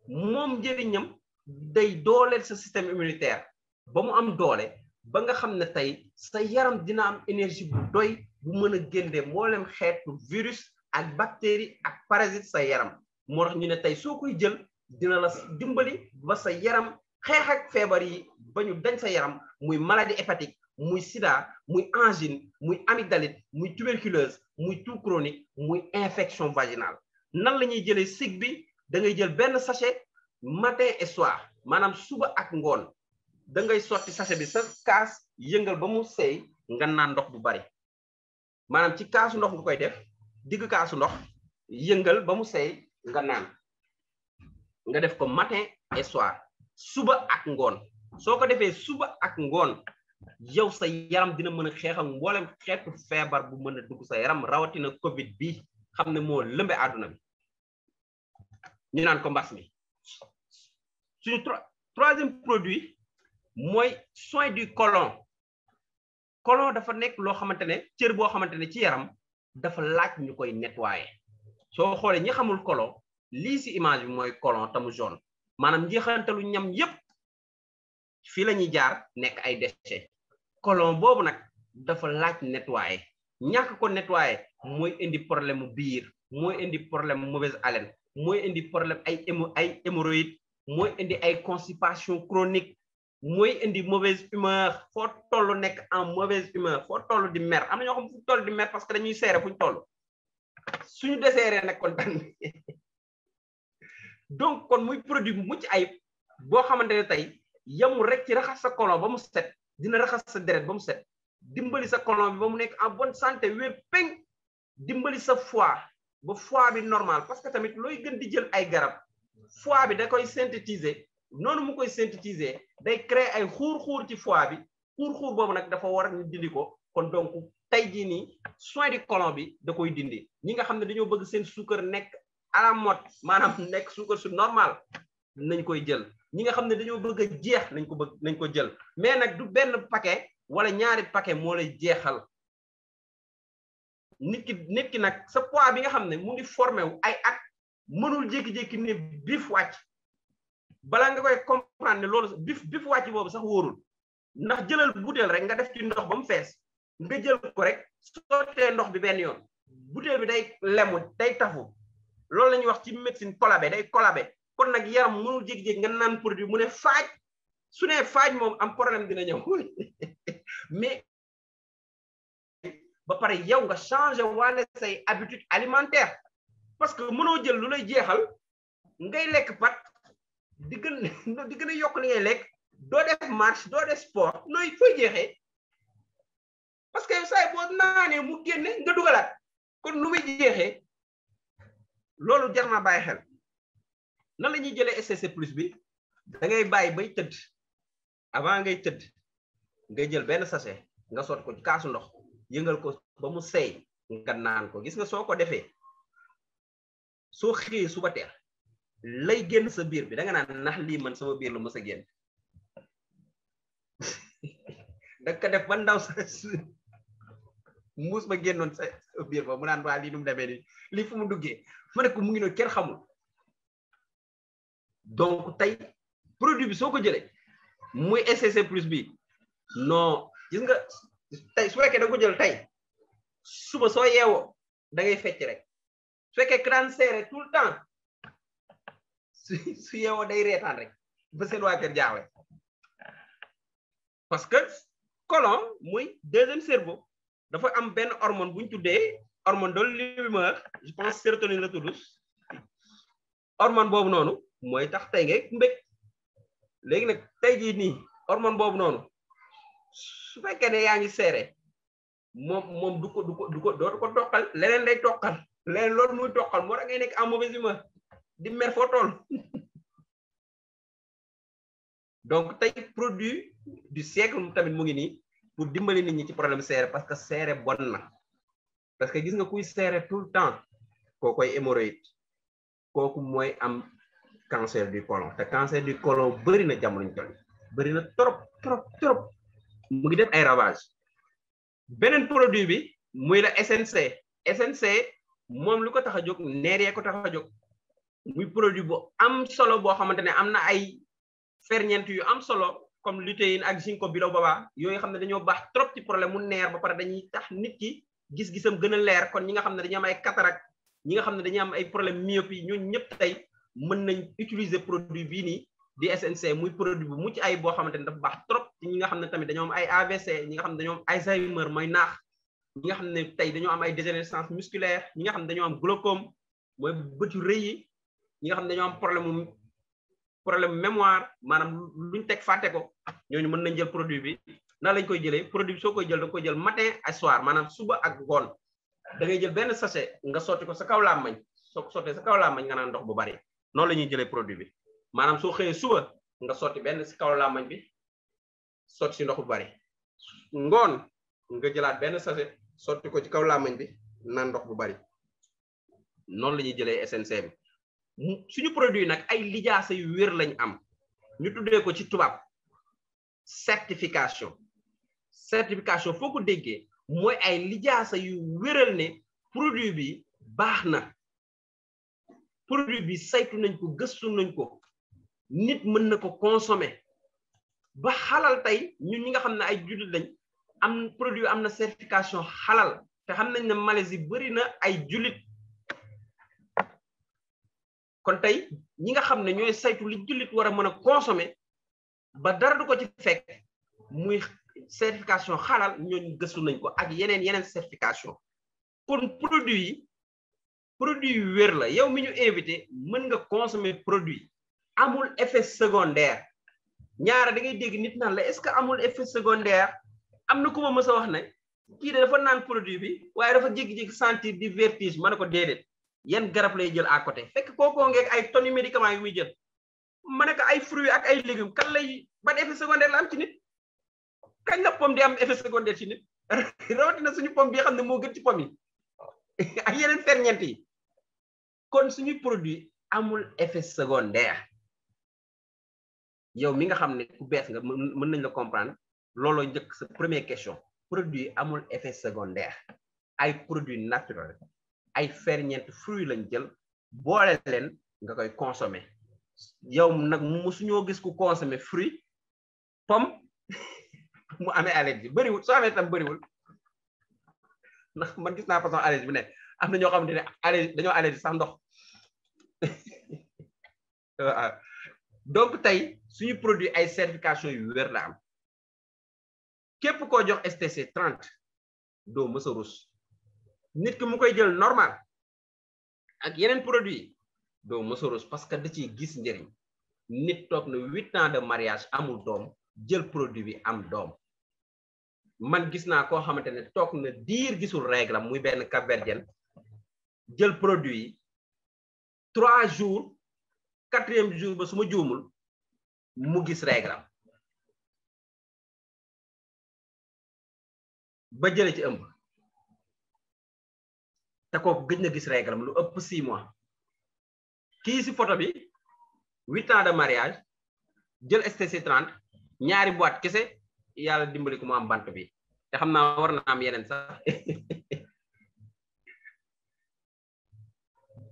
moom njëriñam day dooleel sa système immunitaire ba mu am doole ba nga xam ne tey sa yaram dina am énergie bu doy bu mën a génne mboolem xeetu virus ak bactérie ak parasite sa yaram moo tax ñu ne tey soo koy jël dina la dimbali ba sa yaram xeex ak feebar yi ba ñu dañ sa yaram muy maladie hépatique muy sida muy angine muy amygdalite muy tuberculose muy toux chronique muy infection vaginale nan la ñuy jëlee SIC bi da ngay jël benn sachet matin et soir maanaam suba ak ngoon da ngay sotti sachet bi sa kaas yëngal ba mu seey nga naan ndox bu bari maanaam ci kaasu ndox nga koy def digg kaasu ndox yëngal ba mu seey nga naan nga def ko matin et soir suba ak ngoon soo ko defee suba ak ngoon yow sa yaram dina mën a xeex ak mboolem xeetu feebar bu mën a dugg sa yaram rawatina Covid bi xam ne moo lëmbe àdduna bi ñu naan ko mbas mi suñu troisième produit mooy soin du côlon dafa nekk loo xamante ne cër boo xamante ne ci yaram dafa laaj ñu koy nettoyer soo xoolee ñi xamul côlon lii si image bi mooy côlon tamu jaune maanaam njeexantalu ñam yépp fii la ñuy jaar nekk ay déchets côlon boobu nag dafa laaj nettoyer ñàkk ko nettoyer mooy indi problème mu biir mooy indi problème mauvaise haleine mooy indi problème ay hémorroïdes mooy indi ay constipation chronique mooy indi mauvaise humeur foo toll nekk en mauvaise humeur foo toll di mer am na ñoo xam fu toll di mer parce que dañuy seere fuñ toll suñu deseeree nag kon tan donc kon muy produit bu mucc ayib boo xamante ne tey yamul rek ci raxas sa colon ba mu set dina raxas sa deret ba mu set dimbali sa colon bi ba mu nekk en bonne santé wér peng dimbali sa foie ba foie bi normal parce que tamit looy gën di jël ay garab foie bi da koy synthétiser noonu mu koy synthétiser day créer ay xuur-xuur ci foie bi xuur-xuur boobu nag dafa war ñu dindi ko kon donc tey jii nii soin du colon bi da koy dindi ñi nga xam ne dañoo bëgg seen suukar nekk à la mode maanaam nekk suukar su normal nañ koy jël ñi nga xam ne dañoo bëgg a jeex nañ ko jël mais nag du benn paquet wala ñaari paquet moo lay jeexal nit ki nag sa poids bi nga xam ne mu ngi formé wu ay at mënul jékki-jékki ne bif wàcc balaa nga koy comprendre ne loolu bif wàcc boobu sax wóorul ndax jëlal butéel rek nga def ci ndox ba mu fees nga jël ko rek sottee ndox bi benn yoon butéel bi day lemu day tafu loolu la ñuy wax ci médecine collabé day collabé kon nag yaram mënul jékki-jékki nga naan produit mu ne faaj su ne faaj moom am problème dina ñëw mais ba pare yow nga changé waale say habitude alimentaire parce que mënoo jël lu lay jeexal ngay lekk pat di gën a yokk li ngay lekk doo def marche doo def sport nooy fooy jeexee parce que say boo naanee mu génne nga dugalaat kon nu muy jeexee loolu jar naa bàyyi xel nan la ñuy jëlee SCC plus bi da ngay bàyyi bay tëdd avant ngay tëdd ngay jël benn sachet nga sotti ko ci kaasu ndox yëngal ko ba mu seey nga naan ko gis nga soo ko defee soo xëyee suba teel lay génn sa biir bi da nga naan ndax lii man sama biir la mës a génn da ko def ba ndaw sa muus ma génnoon sa biir ba mu naan waa lii nu mu demee nii lii fu mu duggee ma ne ko mu ngi noonu kenn xamul donc tey produit bi soo ko jëlee muy SCC plus bi non gis nga tey su fekkee da nga ko jël tey suba soo yeewoo da ngay fecc rek su fekkee crâne serré tout le temps su yeewoo day reetaan rek ba seen waa kër jaawe parce que colon muy deuxième cerveau dafa am benn hormone bu ñu tuddee hormone de l'humeur je pense sérotonine la tudd hormone boobu noonu mooy tax tey ngay mbég léegi nag tey jii nii hormone boobu noonu su fekkee ne yaa ngi seere moom du ko toqal leneen day toqal leneen loolu muy toqal moo tax ngay nekk en mauvaise humeur di mer foo toll donc tey produit du siècle tamit mu ngi nii pour dimbali nit ñi ci problème seere parce que seere bon na parce que gis nga kuy seere tout le temps kookoy hémorroïde kooku mooy am cancer du côlon te cancer du côlon bëri na jamono ñu toll bëri na trop mu ngi def ay ravage beneen produit bi muy la SNC moom lu ko tax a jóg neer yee ko tax a jóg muy produit bu am solo boo xamante ne am na ay ferñeent yu am solo comme lutéine ak ginkgo biloba yooyu xam ne dañoo baax trop ci problème mu neer ba pare dañuy tax nit ki gis-gisam gën a leer kon ñi nga xam ne dañu am ay cataracte ñi nga xam ne dañuy am ay problème myopie ñooñu ñëpp tey mën nañ utiliser produit bii nii di SNC muy produit bu mucc ay boo xamante ne dafa baax trop ci ñi nga xam ne tamit dañoo am ay AVC ñi nga xam ne dañoo am Alzheimer mooy naax ñi nga xam ne tey dañoo am ay dégénérescence musculaire ñi nga xam ne dañoo am glaucome mooy bët yu rëy yi ñi nga xam ne dañoo am problème mémoire maanaam luñ teg fàtte ko ñooñu mën nañ jël produit bi nan lañ koy jëlee produit bi soo koy jël da koy jël matin ak soir maanaam suba ak ngoon da ngay jël benn sachet nga sotti ko sa kaw làmmañ soo ko sottee sa kaw làmmañ nga naan ndox bu bari noonu la ñuy jëlee produit bi maanaam soo xëyee suba nga sotti benn si kaw làmmañ bi sotti si ndox bu bari ngoon nga jëlaat benn sachet sotti ko ci kaw làmmañ bi naan ndox bu bari noonu la ñuy jëlee SNC bi suñu produit nag ay lijaasa yu wér lañ am ñu tuddee ko ci tubaab certification foo ko déggee mooy ay lijaasa yu wéral ne produit bi baax na produit bi saytu nañ ko gëstu nañ ko nit mën na ko consommer ba xalal tey ñun ñi nga xam ne ay jullit lañ am produit am na certification xalal te xam nañ ne Malaisie bëri na ay jullit kon tey ñi nga xam ne ñooy saytu li jullit war a mën a consommer ba dara du ko ci fekk muy certification xalal ñooñu gëstu nañ ko ak yeneen certification kon produit yu wér la yow mi ñu invité mën nga consommer produit amul effet secondaire ñaara da ngay dégg nit naan la est-ce que amul effet secondaire am na ku ma mës a wax ne kii de dafa naan produit bi waaye dafa jékki-jékki sentir di vertige ma ne ko déedéet yan garab lay jël à côté fekk kookoo ngeeg ay tonnes médicaments yu muy jël ma ne ko ay fruits ak ay légumes kan lay ban effet secondaire la am ci nit kañ la pomme di am effet secondaire ci nit rawatina suñu pomme bi xam ne moo gën ci pomme yi ak yeneen ferñeent yi kon suñu produit amul effet secondaire yow mi nga xam ne ku bees nga mën nañ la comprendre looloo njëkk sa première question produit amul effet secondaire ay produit naturel ay ferñeent fruit lañ jël boole leen nga koy consommer yow nag musuñoo gis ku consommer fruit pomme mu amee allergie bëriwul soo amee tam bëriwul ndax man gis naa façon allergie bu nekk am na ñoo xamante ne allergie dañoo allergie sax ndox donc tey suñu produit ay certification yu wér la am képp koo jox STC 30 doo mës a rus nit ki mu koy jël normal ak yeneen produit doo mës a rus parce que da ciy gis njëriñ nit toog na 8 ans de mariage amul doom jël produit bi am doom man gis naa koo xamante ne toog na diir gisul règle muy benn Cap-Verdien jël produit yi 3 jours 4e jour ba su ma juumul mu gis règle ba jële ci ëmb te kooku gëj na gis règle lu ëpp 6 mois kii si photo bi 8 ans de mariage jël STC 30 ñaari boîte kese yàlla dimbali ko mu am bant bi te xam naa war na am yeneen sax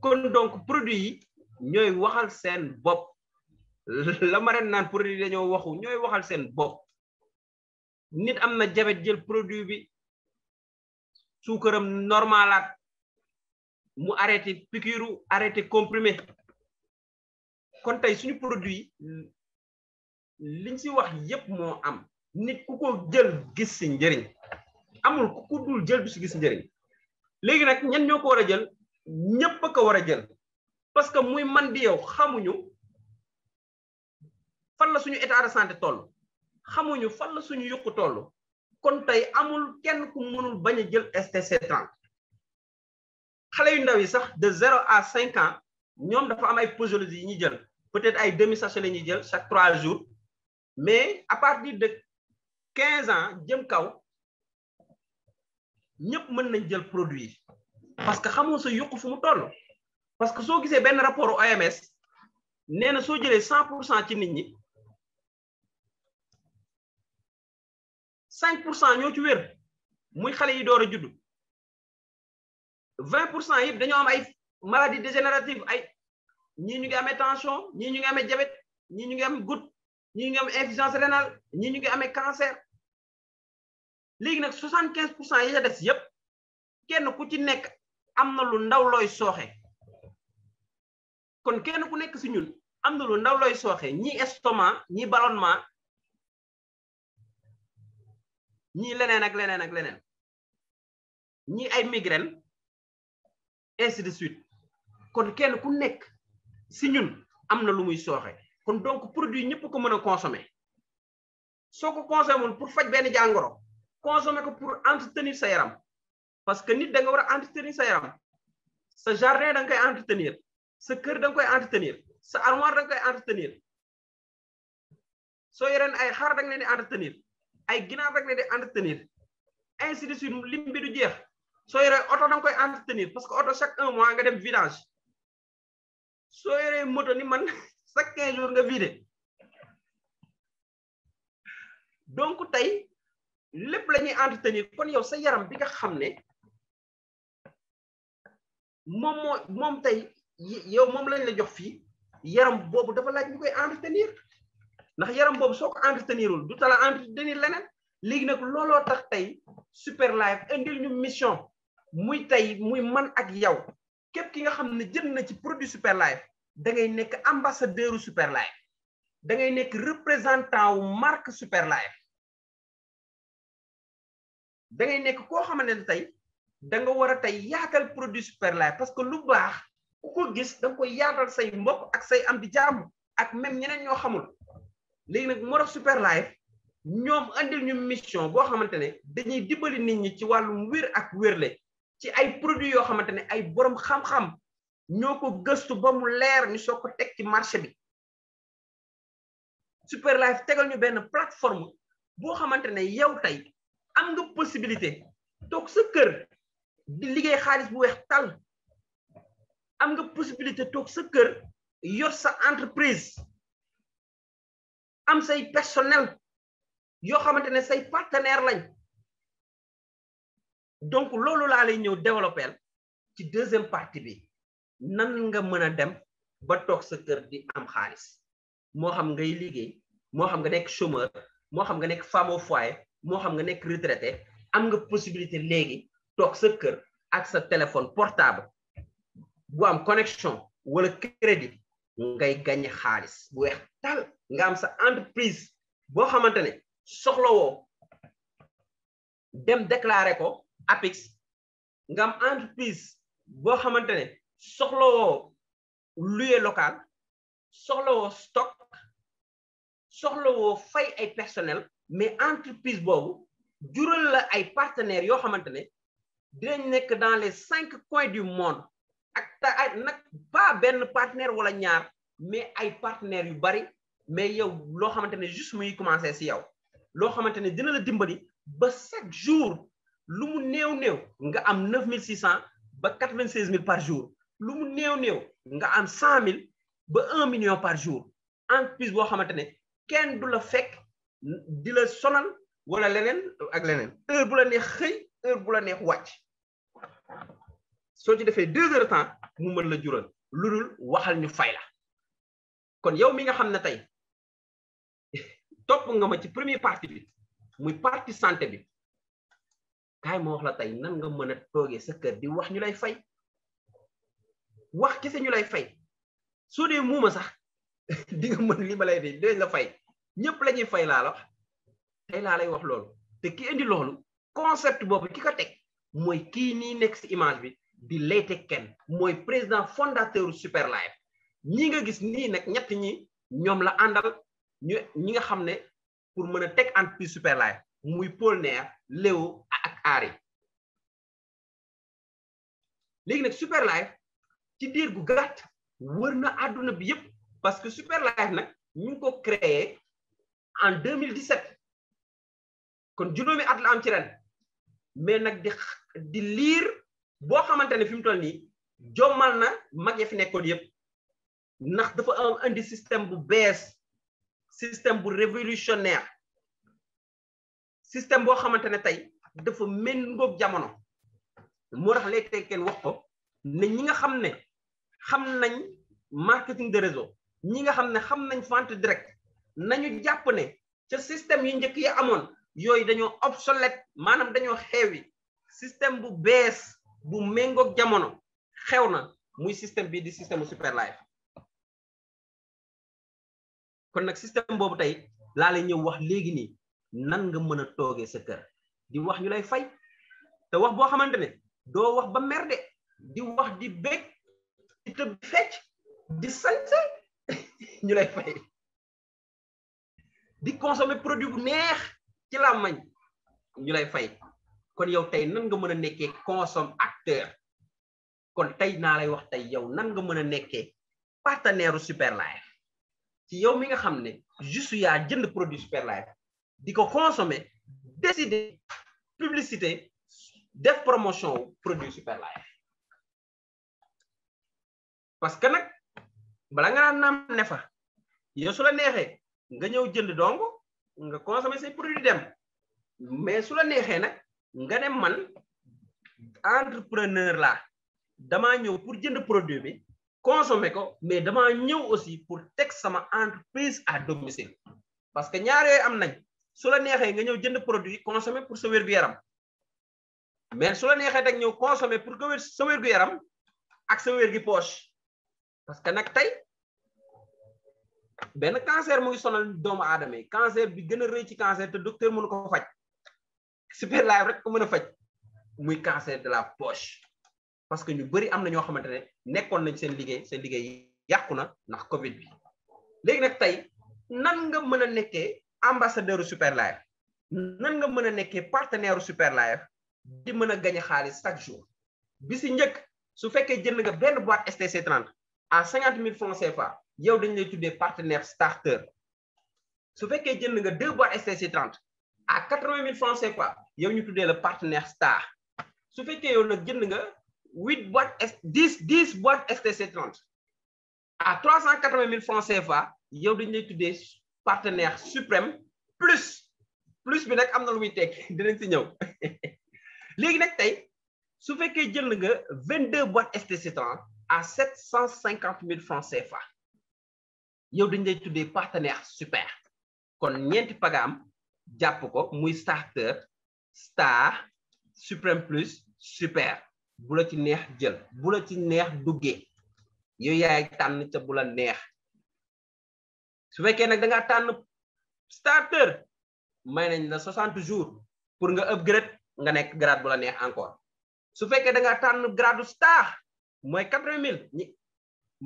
kon donc produit yi ñooy waxal seen bopp la ma ren naan produit dañoo waxu ñooy waxal seen bopp nit am na jabet jël produit bi suukaram normalaat mu arrêté piqûre arrêté comprimé kon tey suñu produit liñ si wax yépp moo am nit ku ko jël gis si njëriñ amul ku dul jël du si gis njëriñ léegi nag ñan ñoo ko war a jël ñépp a ko war a jël parce que muy man di yow xamuñu fan la suñu état de santé toll xamuñu fan la suñu yokku toll kon tey amul kenn ku mënul bañ a jël STC 30 xale yu ndaw yi sax de 0 à 5 ans ñoom dafa am ay posologie yi ñuy jël peut-être ay demi sachet la ñuy jël chaque 3 jours mais à partir de 15 ans jëm kaw ñëpp mën nañ jël produit parce que xamoo sa yokku fu mu toll parce que soo gisee benn rapport OMS nee na soo jëlee 100% ci nit ñi 5% ñoo ci wér muy xale yi door a judd 20% yëpp dañoo am ay maladie dégénérative ay ñii ñu ngi amee tension ñii ñu ngi amee diabète ñii ñu ngi am goutte ñii ñu ngi am insuffisance rénale ñii ñu ngi amee cancer léegi nag 75% yi la des yëpp kenn ku ci nekk am na lu ndaw looy sooxe kon kenn ku nekk si ñun am na lu ndaw looy sooxe ñii estomac ñii ballonnement ñii leneen ak leneen ak leneen ñii ay migraine ainsi de suite kon kenn ku nekk si ñun am na lu muy sooxe kon donc produit ñëpp ko mën a consommer soo ko consommé pour faj benn jàngoro consommer ko pour entretenir sa yaram parce que nit da nga war a entretenir sa yaram sa jardin da nga koy entretenir sa kër da nga koy entretenir sa armoire da nga koy entretenir soo yoreen ay xar da nga leen di entretenir ay ginaar da nga leen di entretenir ainsi de suite lim bi du jeex soo yoree oto da nga koy entretenir parce que oto chaque 1 mois nga dem vidange soo yoree moto ni man chaque 15 jours nga vidé donc tey lépp la ñuy entretenir kon yow sa yaram bi nga xam ne moom tey yow moom lañ la jox fii yaram boobu dafa laaj ñu koy entretenir ndax yaram boobu soo ko entretenirul du tala entretenir leneen léegi nag looloo tax tey Super Life indil ñu mission muy tey muy man ak yow képp ki nga xam ne jënd na ci produit Superlife da ngay nekk ambassadeur Superlife da ngay nekk représentant wu marque Superlife da ngay nekk koo xamante ne tey da nga war a tey yaatal produit Superlife parce que lu baax ku ko gis da nga koy yaatal say mbokk ak say am di jàmm ak même ñeneen ñoo xamul léegi nag moo tax Superlife ñoom andil ñu mission boo xamante ne dañuy dimbali nit ñi ci wàllum wér ak wérle ci ay produits yoo xamante ne ay borom xam-xam ñoo ko gëstu ba mu leer ñu soo ko teg ci marché bi Superlife tegal ñu benn plateforme boo xamante ne yow tey am nga possibilité toog sa kër di liggéey xaalis bu weex tal am nga possibilité toog sa kër yor sa entreprise am say personnel yoo xamante ne say partenaire lañ donc loolu laa lay ñëw développer ci deuxième partie bi nan nga mën a dem ba toog sa kër di am xaalis moo xam ngay liggéey moo xam nga nekk chômeur moo xam nga nekk femme au foyer moo xam nga nekk retraité am nga possibilité léegi toog sa kër ak sa téléphone portable bu am connexion wala crédit ngay gagné xaalis bu weex tal nga am sa entreprise boo xamante ne soxlawoo dem déclarer ko APIX nga am entreprise boo xamante ne soxlawoo louer local soxlawoo stock soxlawoo fay ay personnel mais entreprise boobu jural la ay partenaires yoo xamante ne dinañ nekk dans les 5 coins du monde ak nag pas benn partenaire wala ñaar mais ay partenaires yu bari mais yow loo xamante ne juste muy commencer ci yow loo xamante ne dina la dimbali ba chaque jour lu mu néew nga am 9600 ba 96000 par jour lu mu néew nga am 100000 ba 1 million par jour entreprise boo xamante ne kenn du la fekk di la sonal wala leneen ak leneen heure bu la neex xëy heure bu la neex wàcc soo ci defee 2 heures de temps mu mën la jural lu dul waxal ñu fay la kon yow mi nga xam ne tey topp nga ma ci première partie bi muy partie santé bi kaay ma wax la tey nan nga mën a toogee sa kër di wax ñu lay fay wax kese ñu lay fay soo dee muuma sax di nga mën li ma lay dee dinañ la fay ñëpp la ñuy fay laa la wax tey laa lay wax loolu te ki indi loolu concept boobu ki ko teg mooy kii nii nekk si image bi di Leite Kane mooy président fondateur Superlife ñi nga gis nii nag ñett ñi ñoom la àndal ñi nga xam ne pour mën a teg entreprise Superlife muy Paul Ner Léo ak Ari léegi nag Superlife ci diir gu gàtt wër na àdduna bi yëpp parce que Superlife nag ñu ngi ko créé en 2017 kon juróomi at la am ci ren mais nag di liir boo xamante ne fi mu toll nii jommal na mag ya fi nekkoon yëpp ndax dafa am indi système bu bees système bu révolutionnaire système boo xamante ne tey dafa méngoog jamono moo tax Leite Kane wax ko ne ñi nga xam ne xam nañ marketing de réseau ñi nga xam ne xam nañ vente direct nañu jàpp ne ca système yu njëkk yi amoon yooyu dañoo obsolète maanaam dañoo xewi système bu bees bu méngoog jamono xew na muy système bii di système Superlife kon nag système boobu tey laa lay ñëw wax léegi nii nan nga mën a toogee sa kër di wax ñu lay fay te wax boo xamante ne doo wax ba merde di wax di bég di tëb fecc di sañse ñu lay fay di consommer produit bu neex ci làmmañ ñu lay fay kon yow tey nan nga mën a nekkee consommateur kon tey naa lay wax tey yow nan nga mën a nekkee partenaire Superlife ci yow mi nga xam ne juste yaa jënd produit Superlife di ko consommer décider publicité def promotion produit Superlife parce que nag bala nga naam ne fa yow su la neexee nga ñëw jënd dong nga consommer say produit dem mais su la neexee nag nga ne man entrepreneur la damaa ñëw pour jënd produit bi consommer ko mais damaa ñëw aussi pour teg sama entreprise à domicile parce que ñaar yooyu am nañ su la neexee nga ñëw jënd produit consommer pour sa wér-gu-yaram mais su la neexee rek ñëw consommer pour que sa wér gu yaram ak sa wér gi poche parce que nag tey benn cancer mu ngi sonal doomu aadama yi cancer bi gën a rëy ci cancer te docteur mënu ko faj super live rek ko mën a faj muy cancer de la poche parce que ñu bëri am na ñoo xamante ne nekkoon nañ seen liggéey yàqu na ndax Covid bi léegi nag tey nan nga mën a nekkee ambassadeur super live nan nga mën a nekkee partenaire super live di mën a gañe xaalis chaque jour bi si njëkk su fekkee jënd nga benn boîte STC30 à 50 000 francs CFA yow dañ lay tuddee partenaire starter su fekkee jënd nga 2 boîtes STC30 à 80 000 francs CFA yow ñu tuddee le partenaire star su fekkee yow nag jënd nga 8 boîtes 10 boîtes STC30 à 380 000 francs CFA yow dañ lay tuddee partenaire suprême plus bi nag am na lu muy tekk dinañ si ñëw léegi nag tey su fekkee jënd nga 22 boîtes STC30 à 750 000 francs CFA yow dañ lay tuddee partenaire super kon ñeenti pagaam jàpp ko muy starter star suprême plus super bu la ci neex jël bu la ci neex duggee yow yaay tànn ca bu la neex su fekkee nag da ngaa tànn starter may nañ la 60 jours pour nga upgrade nga nekk grade bu la neex encore su fekkee da ngaa tànn grade star mooy 80 000 ñi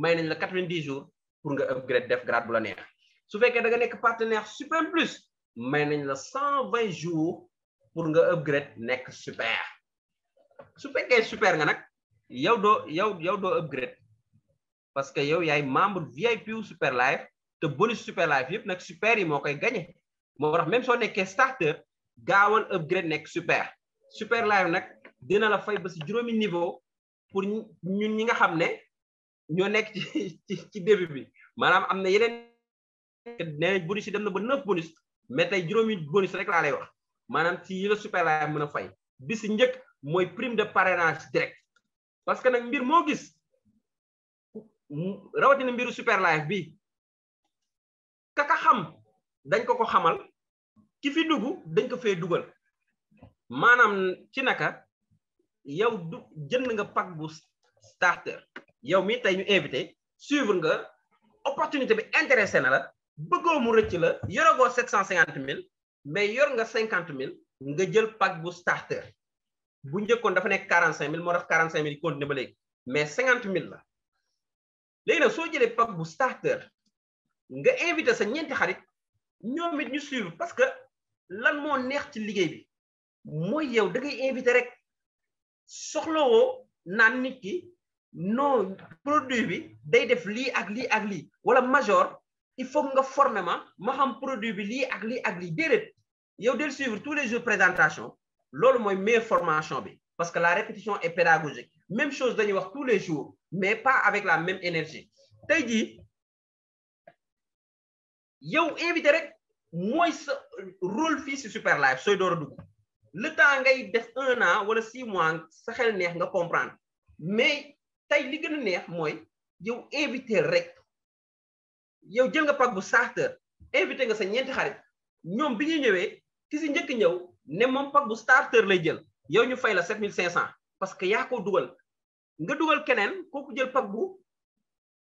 may nañ la 90 jours pour nga upgrade def grade bu la neex su fekkee da nga nekk partenaire suprême plus may nañ la 120 jours pour nga upgrade nekk super su fekkee super nga nag yow doo upgrade parce que yow yaay membre VIP super live te bonus super live yëpp nag super yi moo koy gagné moo tax même soo nekkee starter gaawal upgrade nekk super live nag dina la fay ba si juróomi niveau pour ñun ñi nga xam ne ñoo nekk ci début bi maanaam am na yeneen nee bonus yi dem na ba 9 bonus mais tey juróomi bonus rek laa lay wax maanaam ci yi la super live mën a fay bi si njëkk mooy prime de parrainage direct parce que nag mbir moo gis rawatina mbiru super live bi kaka xam dañ ko xamal ki fi dugg dañ ko fee dugal maanaam ci naka yow jënd nga pack bu starter yow mi tey ñu invité suivre nga opportunité bi intéressé na la bëggoo mu rëcc la yoragoo 750 000 mais yor nga 50 000 nga jël pack bu starter bu njëkkoon dafa nekk 45 000 moo def 45 000 continué ba léegi mais 50 000 la léegi nag soo jëlee pack bu starter nga invité sa ñeenti xarit ñoom it ñu suivre parce que lan moo neex ci liggéey bi mooy yow da ngay invité rek soxlawoo naan nit ki non produit bi day def lii ak lii ak lii wala major il faut nga former ma xam produit bi lii ak lii ak lii déedéet yow del suivre tous les jours présentation loolu mooy meilleure formation bi parce que la répétition est pédagogique même chose dañuy wax tous les jours mais pas avec la même énergie tey jii yow invité rek mooy sa rôle fii si super live sooy door a dugg le temps ngay def 1 an wala 6 mois sa xel neex nga comprendre mais tey li gën a neex mooy yow invité rek yow jël nga pack bu starter invité nga sa ñeenti xarit ñoom bi ñuy ñëwee ki si njëkk ñëw ne moom pack bu starter lay jël yow ñu fay la 7500 parce que yaa ko dugal nga dugal keneen kooku jël pack bu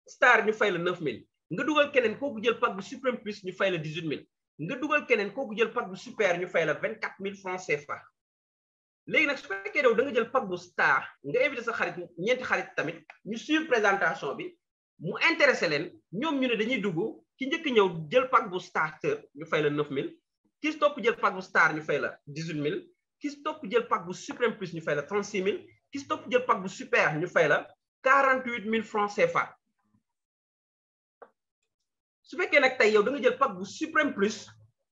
star ñu fay la 9000 nga dugal keneen kooku jël pack bu suprême plus ñu fay la 18000 nga dugal keneen kooku jël pack bu super ñu fay la 24000 francs CFA léegi nag su fekkee da nga jël pack bu star nga invité sa xarit ñeenti xarit tamit ñu suivre présentation bi mu intéressé leen ñoom ñu ne dañuy dugg ki njëkk ñëw jël pack bu starter ñu fay la 9000 ki si topp jël pack bu star ñu fay la 18000 ki si topp jël pack bu suprême plus ñu fay la 36000 ki si topp jël pack bu super ñu fay la 48000 francs CFA su fekkee nag tey yow da nga jël pack bu suprême plus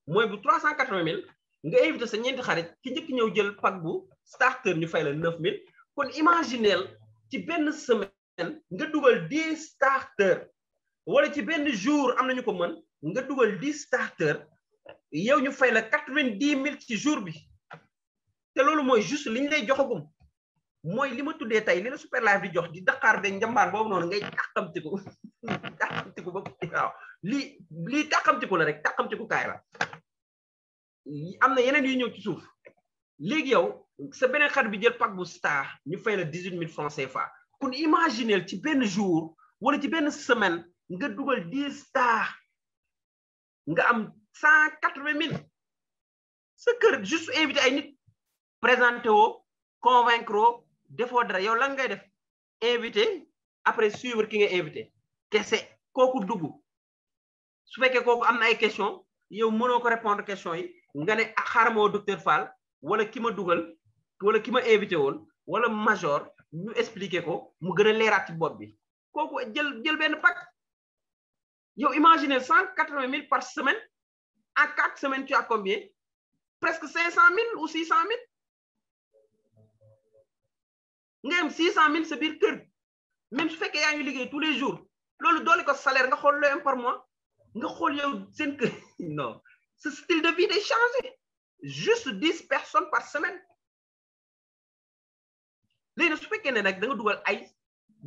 mooy bu 380000 nga invité sa ñeenti xarit ki njëkk ñëw jël pack bu starter ñu fay la 9000 kon imagineel ci benn semaine nga dugal 10 starter wala ci benn jour am nañu ko mën nga dugal 10 starter yow ñu fay la 90000 ci jour bi te loolu mooy juste li ñu lay joxagum mooy li ma tuddee tey li la super live di jox di Dakar beeg njambaan boobu noonu ngay tàqamtiku ba waaw lii tàqamtiku la rek tàqamtiku kaay la am na yeneen yu ñëw ci suuf léegi yow sa beneen xarit bi jël pack bu star ñu fay la 18 000 francs CFA kon imaginez ci benn jour wala ci benn semaine nga dugal 10 star nga am 180 000 sa kër juste invité ay nit présenté woo convaincre woo defoo dara yow lan ngay def invité après suivre ki nga invité kese kooku dugg su fekkee kooku am na ay question yow mënoo ko répondre question yi nga ne xaaral ma docteur Fall wala ki ma dugal wala ki ma invité woon wala major ñu expliquer ko mu gën a leeraat ci bopp bi kooku jël benn pack yow imaginez 180 000 par semaine en 4 semaines tu as combien presque 500 000 ou 600 000 nga am 600 000 sa biir kër même su fekkee yaa ngi liggéey tous les jours loolu doole ko salaire nga xool looy am par mois nga xool yow seen kër non ce style de vie day changé juste 10 personnes par semaine léegi nag su fekkee ne nag da nga dugal ay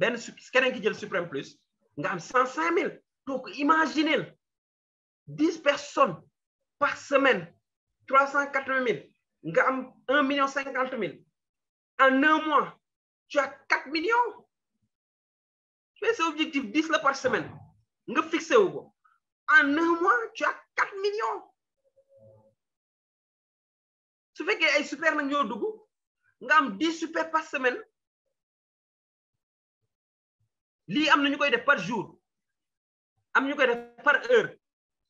benn keneen ki jël Suprême Plus nga am 105 000 donc imaginez 10 personnes par semaine 380 000 nga am 1 050 000 en un mois tu as 4 millions tu fais cet objectif 10 la par semaine nga fixé wu ko en un mois tu as 4 millions su fekkee ay super nag ñoo dugg nga am 10 super par semaine lii am na ñu koy def par jour am ñu koy def par heure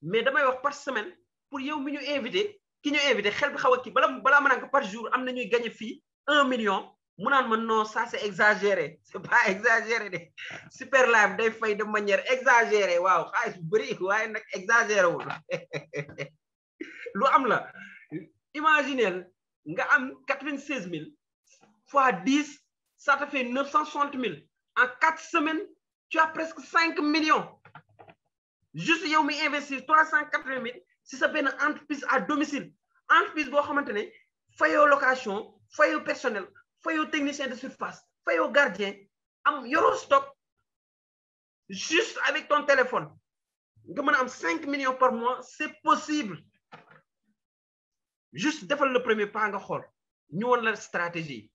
mais damay wax par semaine pour yow mi ñu invité ki ñu invité xel bi xaw a kii balaa ma naan ko par jour am na ñuy gagné fii 1 million mu naan ma non ça c'est exagéré c'est pas exagéré de super live day fay de manière exagérée waaw xaalis bu bëri waaye nag exagéré wul lu am la imaginez nga am 96 000 fois 10 ça te fait 960 000 en 4 semaines tu as presque 5 millions juste yow mi investir 380 000 si sa benn entreprise à domicile entreprise boo xamante ne fayoo location fayoo personnel fayoo technicien de surface fayoo gardien am yoroo stock juste avec ton téléphone nga mën a am 5 millions par mois c'est possible juste defal le premier pas nga xool ñu woon la stratégie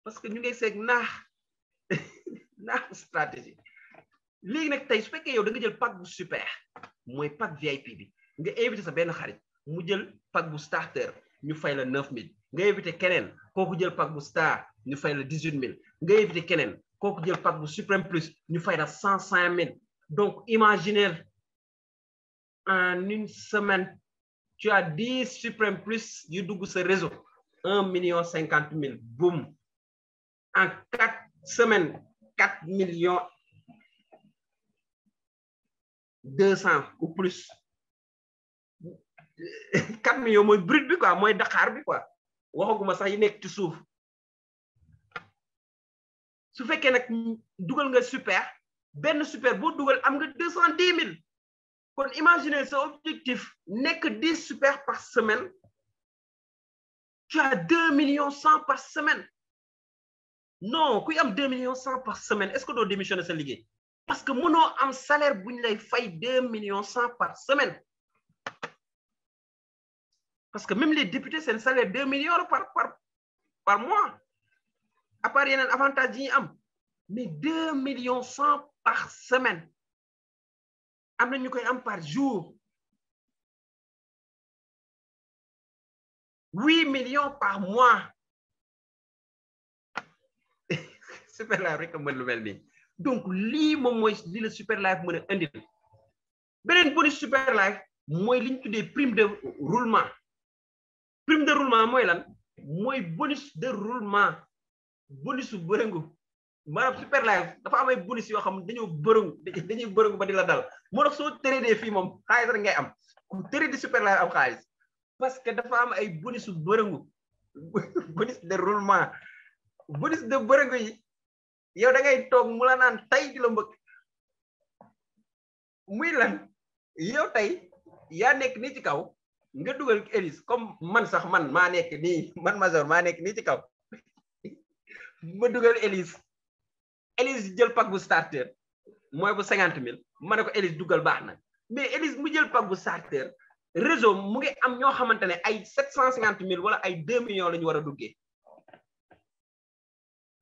parce que ñu ngi seeg naax stratégie léegi nag tey su fekkee yow da nga jël pack bu super mooy pack VIP bi nga invité sa benn xarit mu jël pack bu starter ñu fay la 9 000 nga invité keneen kooku jël pack bu star ñu fay la 18 000 nga invité keneen kooku jël pack bu Suprême Plus ñu fay la 105 000 donc imaginez en une semaine tu as 10 Suprême Plus yu dugg sa réseau 1 050 000 boum en 4 semaines 4 millions 200 ou plus 4 millions mooy brut bi quoi mooy Dakar bi quoi waxaguma sax yi nekk ci suuf su fekkee nag dugal nga super benn super boo dugal am nga 210 000 kon imaginez sa objectif nekk 10 super par semaine tu as 2 millions 100 par semaine non kuy am 2 millions 100 par semaine est-ce que doo démissionner sa liggéey parce que mënoo am salaire bu ñu lay fay 2 millions 100 par semaine parce que même les députés seen salaire 2 millions par mois à part yeneen avantage yi ñu am mais 2 millions 100 par semaine am na ñu koy am par jour 8 millions par mois super live rek a mën lu mel nii donc lii moom mooy li la super live mën a indil beneen bonus super live mooy li ñu tuddee prime de roulement mooy lan mooy bonus de roulement bonus su bërëngu maanaam super live dafa am ay bonus yoo xam dañuy bërëngu ba di la dal moo tax soo tradé fii moom xaalis rek ngay am ku tradé super live am xaalis parce que dafa am ay bonus su bërëngu bonus de roulement bonus de bërëngu yi yow da ngay toog mu la naan tay di la mbëkk muy lan yow tey yaa nekk nii ci kaw nga dugal Elise comme man sax man maa nekk nii man major maa nekk nii ci kaw ma dugal Elise jël pack bu starter mooy bu 50 000 ma ne ko Elise dugal baax na mais Elise mu jël pack bu starter réseau mu ngi am ñoo xamante ne ay 750 000 wala ay 2 millions la ñu war a duggee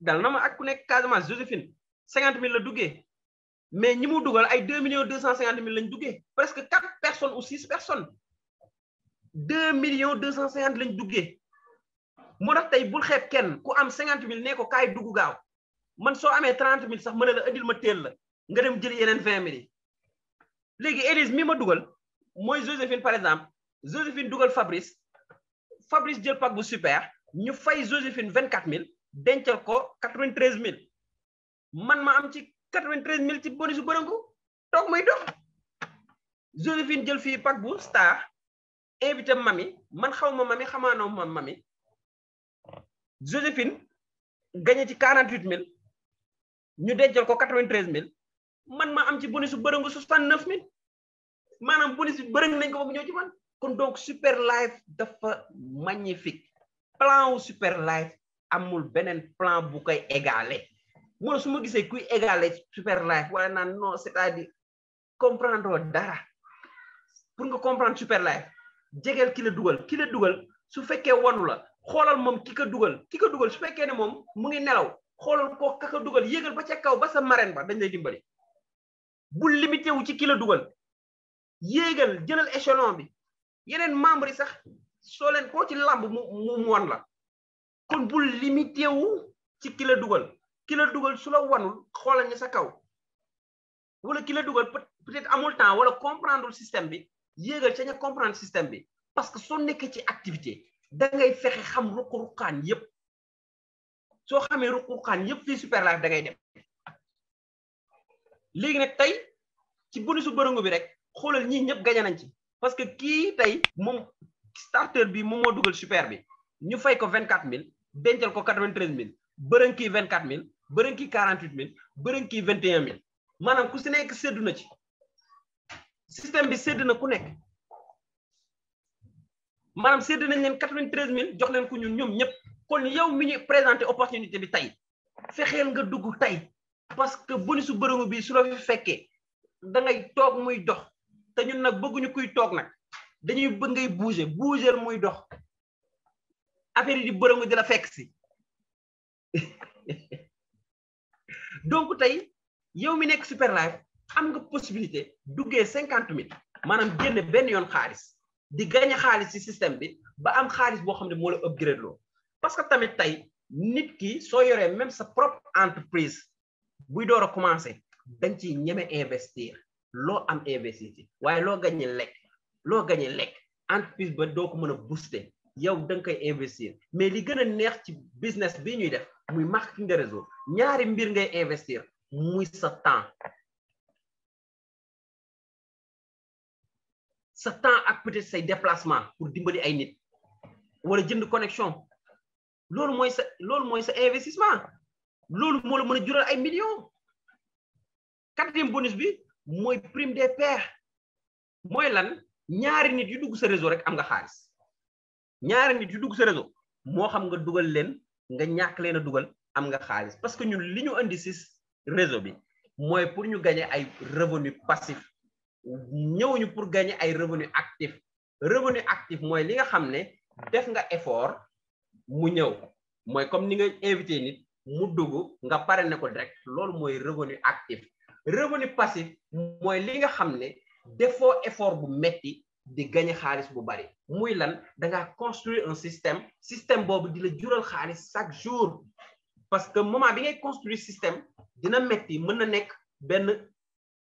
dal na ma ak ku nekk Casamance Joséphine 50 000 la duggee mais ñi mu dugal ay 2 millions 250 000 lañ duggee presque 4 personnes ou 6 personnes 2 millions 250 lañ duggee moo tax tey bul xeeb kenn ku am 50 000 nee ko kaay dugg gaaw man soo amee 30 000 sax mën na la indil ma teel la nga dem jël yeneen 20 000 yi léegi Élise mi ma dugal mooy Joséphine par exemple Joséphine dugal Fabrice jël pack bu super ñu fay Joséphine 24 000 dencal ko 93 000 man ma am ci 93 000 ci bonus bu bërëngu toog muy dox Joséphine jël fii pack bu star invité mami man xaw ma mami xamaanoo ma mami Joséphine gagné ci 48 000 ñu dencal ko 93 000 man ma am ci bonus bu bërëngu 69 000 maanaam bonus bi bërëng nañ ko ba mu ñëw ci man kon donc super life dafa magnifique plan wu super life amul beneen plan bu koy égaler moo su ma gisee kuy égaler super life wala naan non c'est-à-dire comprendre dara pour nga comprendre super life jegeel ki la dugal su fekkee wanu la xoolal moom ki ko dugal su fekkee ne moom mu ngi nelaw xoolal ko ka ko dugal yéegal ba ca kaw ba sa marraine ba dañ lay dimbali bul limité wu ci ki la dugal yéegal jëlal échelon bi yeneen membre yi sax soo leen koo ci lamb mu wan la kon bul limité wu ci ki la dugal su la wanul xoolal ña sa kaw wala ki la dugal peut-être amul temps wala comprendre système bi yéegal ca ña comprendre système bi parce que soo nekkee ci activité da ngay fexe xam ruq-ruqaan yépp soo xamee ruq-ruqaan yépp fii super life da ngay dem léegi nag tey ci bonusu bërëngu bi rek xoolal ñii ñëpp gañe nañ ci parce que kii tey moom starter bi moom moo dugal super bi ñu fay ko 24 000 dencal ko 93 000 bërëng kii 24 000 bërëng kii 48 000 bërëng kii 21 000 maanaam ku si nekk séddu na ci système bi sédd na ku nekk maanaam sédd nañ leen 93 000 jox leen ko ñoom ñëpp kon yow mi ñu présenté opportunité bi tey fexeel nga dugg tey parce que bonusu bërëngu bi su la fi fekkee da ngay toog muy dox te ñun nag bëgguñu kuy toog nag dañuy bëgg ngay bouger muy dox affaire yi di bërëngu di la fekk si donc tey yow mi nekk super life am nga possibilité duggee 50 000 maanaam génne benn yoon xaalis di gagné xaalis ci système bi ba am xaalis boo xam ne moo la upgrade loo parce que tamit tey nit ki soo yoree même sa propre entreprise buy door a commencer dañ ciy ñeme investir loo am investir ci waaye loo gagné lekk entreprise ba doo ko mën a booster yow da nga koy investir mais li gën a neex ci business bi ñuy def muy marketing de réseau ñaari mbir ngay investir muy sa temps ak peut-être say déplacement pour dimbali ay nit wala jënd connexion loolu mooy sa investissement loolu moo la mën a jural ay millions. Quatrième bonus bi mooy prime des pairs mooy lan ñaari nit yu dugg sa réseau rek am nga xaalis ñaari nit yu dugg sa réseau moo xam nga dugal leen nga ñàkk leen a dugal am nga xaalis parce que ñun li ñu indi si réseau bi mooy pour ñu gagner ay revenu passif ñëwuñu pour gagner ay revenu actif mooy li nga xam ne def nga effort mu ñëw mooy comme ni nga invité nit mu dugg nga pare ne ko direct loolu mooy revenu actif. Revenu passif mooy li nga xam ne defoo effort bu metti di gagner xaalis bu bari muy lan da nga construire un système boobu di la jural xaalis chaque jour parce que moment bi ngay construire système dina metti mën na nekk benn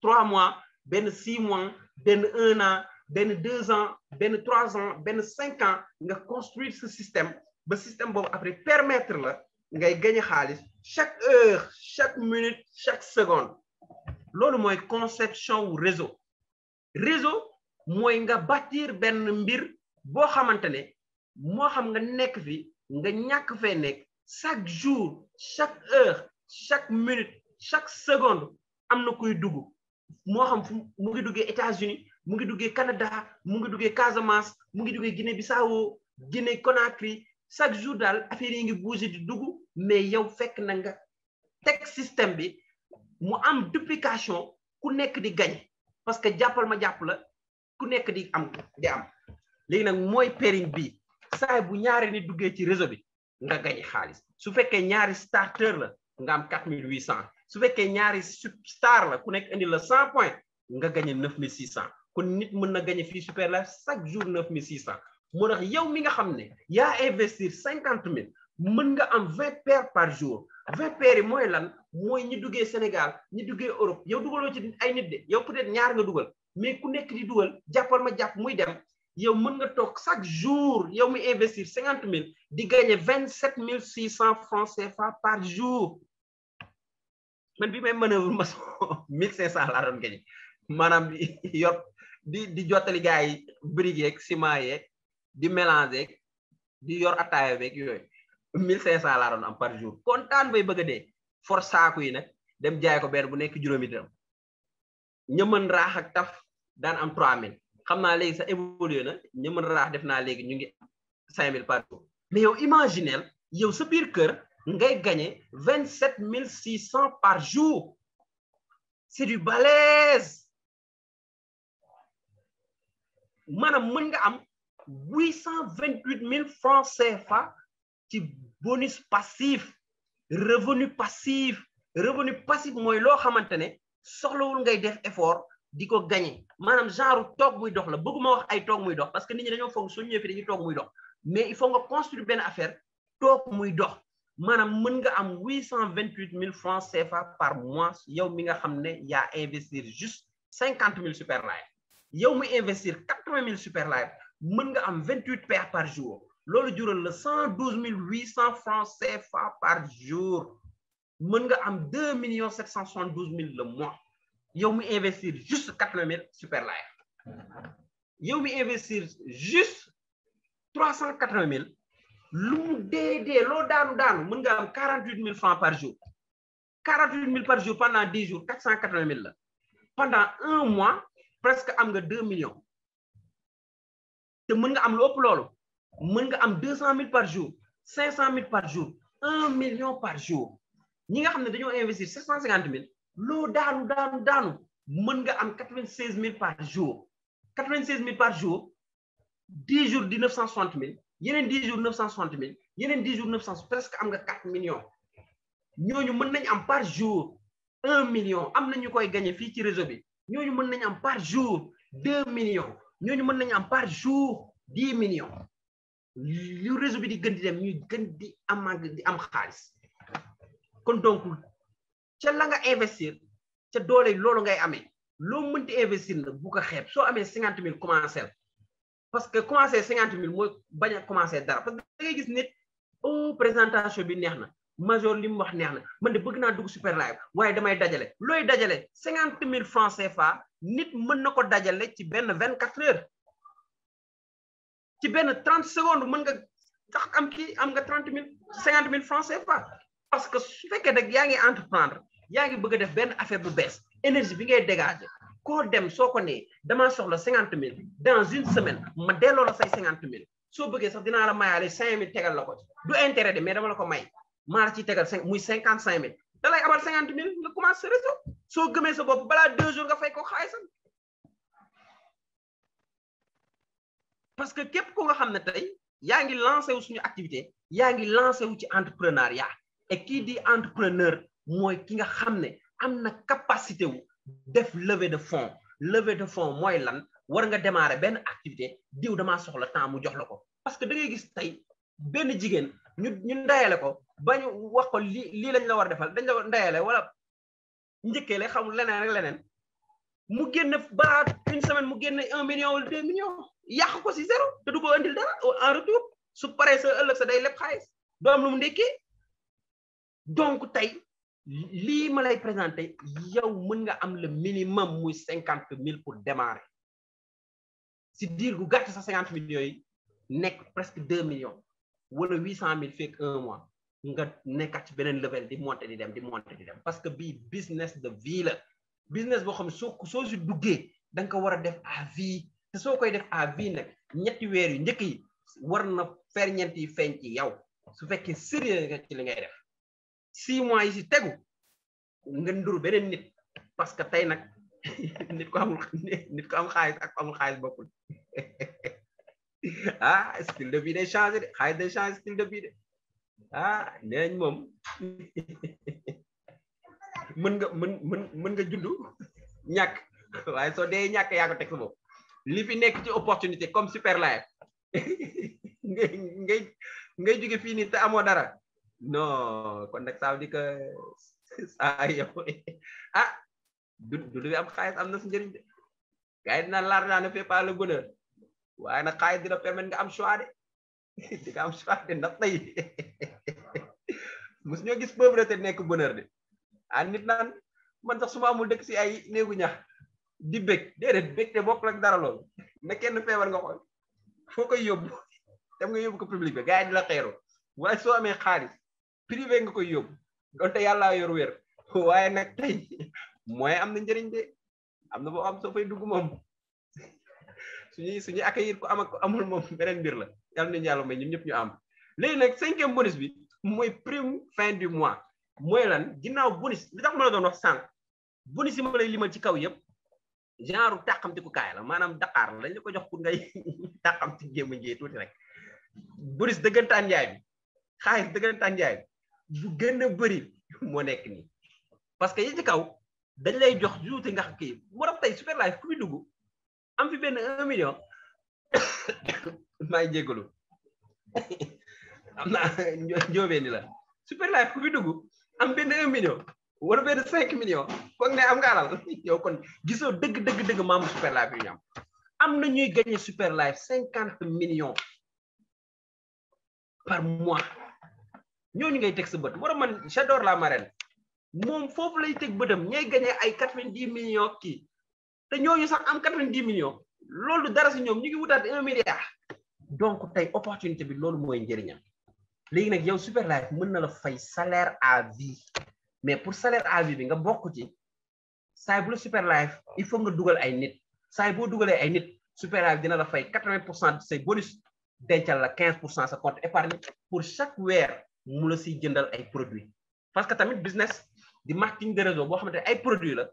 3 mois benn 6 mois benn 1 an benn 2 ans benn 3 ans benn 5 ans nga construire ce système ba système boobu après permettre la ngay gagner xaalis chaque heure chaque minute chaque seconde loolu mooy conception wu réseau mooy nga bâtir benn mbir boo xamante ne moo xam nga nekk fi nga ñàkk fee nekk chaque jour chaque heure chaque minute chaque seconde am na kuy dugg moo xam fu mu ngi duggee États-Unis mu ngi duggee Canada mu ngi duggee Casamance mu ngi duggee Guinée-Bissau Guinée Conakry chaque jour daal affaire yi ngi bouger di dugg mais yow fekk na nga teg système bi mu am duplication ku nekk di gagne parce que jàppal ma jàpp la ku nekk di am léegi nag mooy pairing bi saay bu ñaari nit duggee ci réseau bi nga gagné xaalis su fekkee ñaari starter la nga am 4800 su fekkee ñaari star la ku nekk indi la 100 points nga gagné 9600 kon nit mën na gagné fii Super Life chaque jour 9600 moo tax yow mi nga xam ne yaa investir 50000 mën nga am 20 paires par jour 20 paires yi mooy lan mooy ñi duggee Sénégal ñi duggee Europe yow dugaloo ci ay nit de yow peut-être ñaar nga dugal mais ku nekk di dugal jàppal ma jàpp muy dem yow mën nga toog chaque jour yow mi investir 50000 di gagner 27600 francs CFA par jour man bi may manœuvre maçon 1500 laa doon gagner maanaam yor di jottali gars yi briques yeeg ciment yeeg di mélanger di yor ataaya beeg yooyu 1500 laa doon am par jour kontaan bay bëgg a dee for saaku yi nag dem jaay ko benn bu nekk juróomi dërëm ñëmën raax ak taf daan am 3000 xam naa léegi sax évolué na ñëmën raax def naa léegi ñu ngi 5000 par jour mais yow imaginel yow sa biir kër ngay gagner 27600 par jour c'est du balèze maanaam mën nga am 828000 francs CFA ci bonus passif revenu passif mooy loo xamante ne soxlawul ngay def effort di ko gagner maanaam genre toog muy dox la bëgguma wax ay toog muy dox parce que nit ñi dañoo foog suñu ñëwee fi dañuy toog muy dox mais il faut nga construire benn affaire toog muy dox maanaam mën nga am 828000 francs CFA par mois yow mi nga xam ne yaa investir juste 50000 Super Life yow mi investir 80000 Super Life mën nga am 28 paires par jour loolu jural la 112800 francs CFA par jour mën nga am 2 772 000 le mois yow mi investir juste 80000 Super Life yow mi investir juste 380000 lu mu dee loo daanu mën nga am 48000 francs par jour 48000 par jour pendant 10 jours 480000 la pendant un mois presque am nga 2 millions te mën nga am lu ëpp loolu mën nga am 200000 par jour 500000 par jour 1 million par jour ñi nga xam ne dañoo investir 750000 loo daanu mën nga am 96000 par jour 96000 par jour 10 jours di 960000 yeneen 10 jours 960000 yeneen 10 jours 900 presque am nga 4 millions ñooñu mën nañ am par jour 1 million am na ñu koy gagné fii ci réseau bi ñooñu mën nañ am par jour 2 millions ñooñu mën nañ am par jour 10 millions lu réseau bi di gën di dem ñuy gën di am xaalis kon donc ca la nga investir ca doole loolu ngay amee loo mënti investir na bu ko xeeb soo amee 50000 commencé parce que commencé 50000 mooy bañ a commencé dara parce que da ngay gis nit présentation bi neex na major li mu wax neex na man de bëgg naa dugg Super Life waaye damay dajale looy dajale 50000 francs CFA nit mën na ko dajale ci benn 24 heures ci benn 30 secondes mën nga tax am nga 50000 francs CFA parce que su fekkee nag yaa ngi entreprendre yaa ngi bëgg a def benn affaire bu bees énergie bi ngay dégager koo dem soo ko nee damaa soxla 50000 dans une semaine ma delloo la say 50000 soo bëggee sax dinaa la mayaale 5000 tegal la ko ci du intérêt de mais dama la ko may maa la ciy tegal muy 55000 da lay abal 50000 nga commencé sa réseau soo gëmee sa bopp balaa 2 jours nga fay ko xaalisam parce que képp ku nga xam ne tey yaa ngi lancé wu suñu activité yaa ngi lancé wu ci entrepreneuriat et kii di entrepreneur mooy ki nga xam ne am na capacité wu def levée de fonds mooy lan war nga démarrer benn activité diw damaa soxla temps mu jox la ko parce que da ngay gis tey benn jigéen ñu ndayale ko ba ñu wax ko lii lañ la war defal dañ la ndayale wala njëkkee le xamul leneen rek leneen mu génn balaa une semaine mu génn 1 million wala 2 millions yàq ko si zéro te du ko andil dara en retour su paree sa ëllëg sa day lépp xaalis doo am lu mu ndekkee donc tey lii ma lay présenté yow mën nga am le minimum muy 50000 pour démarrer si diir gu gàtt sa 50000 yooyu nekk presque 2 millions wala 800000 fekk 1 mois nga nekkat ci beneen level di monter di dem parce que bii business de vie la business boo xam ne soo si duggee da nga ko war a def à vie te soo koy def à vie nag ñetti weer yu njëkk yi war na ferñeent yi feeñ ci yow su fekkee sérieux nga ci li ngay def 6 mois yi si tegu nga nduru beneen nit parce que tey nag nit ko am xaalis ak amul xaalis bokkul ah style de vie day changé de xaalis day changé style de vie de ah nee nañ moom mën nga juddu ñàkk waaye soo dee ñàkk yaa ko teg sa bopp li fi nekk ci opportunité comme super life ngay jóge fii nii te amoo dara non kon nag ça veut dire que saa yow ah du bi am xaalis am na su njëriñ de gars yi dina l'argent ne fait pas le bonheur waaye nag xaalis dina permettre nga am choix de di nga am choix de ndax tey mos ñoo gis pauvreté nekk bonheur de ah nit naan man sax su ma amul dëkk si ay néegu ñax di bég déedéet bég te bokk ak dara loolu na kenn feebar nga xool foo koy yóbbu dem nga yóbbu ko public bi gars yi di la xeeru waaye soo amee xaalis privé nga koy yóbbu donte yàlla yor wér waaye nag tey mooy am na njëriñ de am na boo xam soo fay dugg moom suñuy accueillir ko am ak ko amul moom beneen mbir la yàlla nañu yàlla may ñun ñëpp ñu am léegi nag 5e bonus bi mooy prime fin du mois mooy lan ginnaaw bonus li tax ma la doon wax sànq bonus yi ma lay limal ci kaw yëpp genre tàqamtiku kaay la maanaam Dakar la dañ la ko jox pour ngay tàqamti jéem a njee tuuti rek bonus dëggantaan njaay bi xaalis dëggantaan njaay bi bu gën a bëri moo nekk nii parce que yi ci kaw dañ lay jox juuti nga xam kii moo tax tey super life ku fi dugg am fi benn 1 million maa ngi jégalu am naa njóobee ni la super life ku fi dugg am benn 1 million wala benn 5 millions foog ne am nga alal yow kon gisoo dëgg maamu super life yu ñu am na ñuy gagné super life 50 millions par mois ñooñu ngay teg sa bët moo tax man j'adore la marraine moom foofu lay teg bëtam ñay gagné ay 90 millions kii te ñooñu sax am 90 millions loolu dara si ñoom ñu ngi wutaat 1 milliard donc tey opportunité bi loolu mooy njëriñam léegi nag yow super life mën na la fay salaire à vie mais pour salaire à vie bi nga bokk ci saay bu la super life il faut nga dugal ay nit saay boo dugalee ay nit super life dina la fay 80% de say bonus dencal la 15% sa compte épargne pour chaque weer mu la siy jëndal ay produits parce que tamit business di marketing de réseau boo xamante ay produits la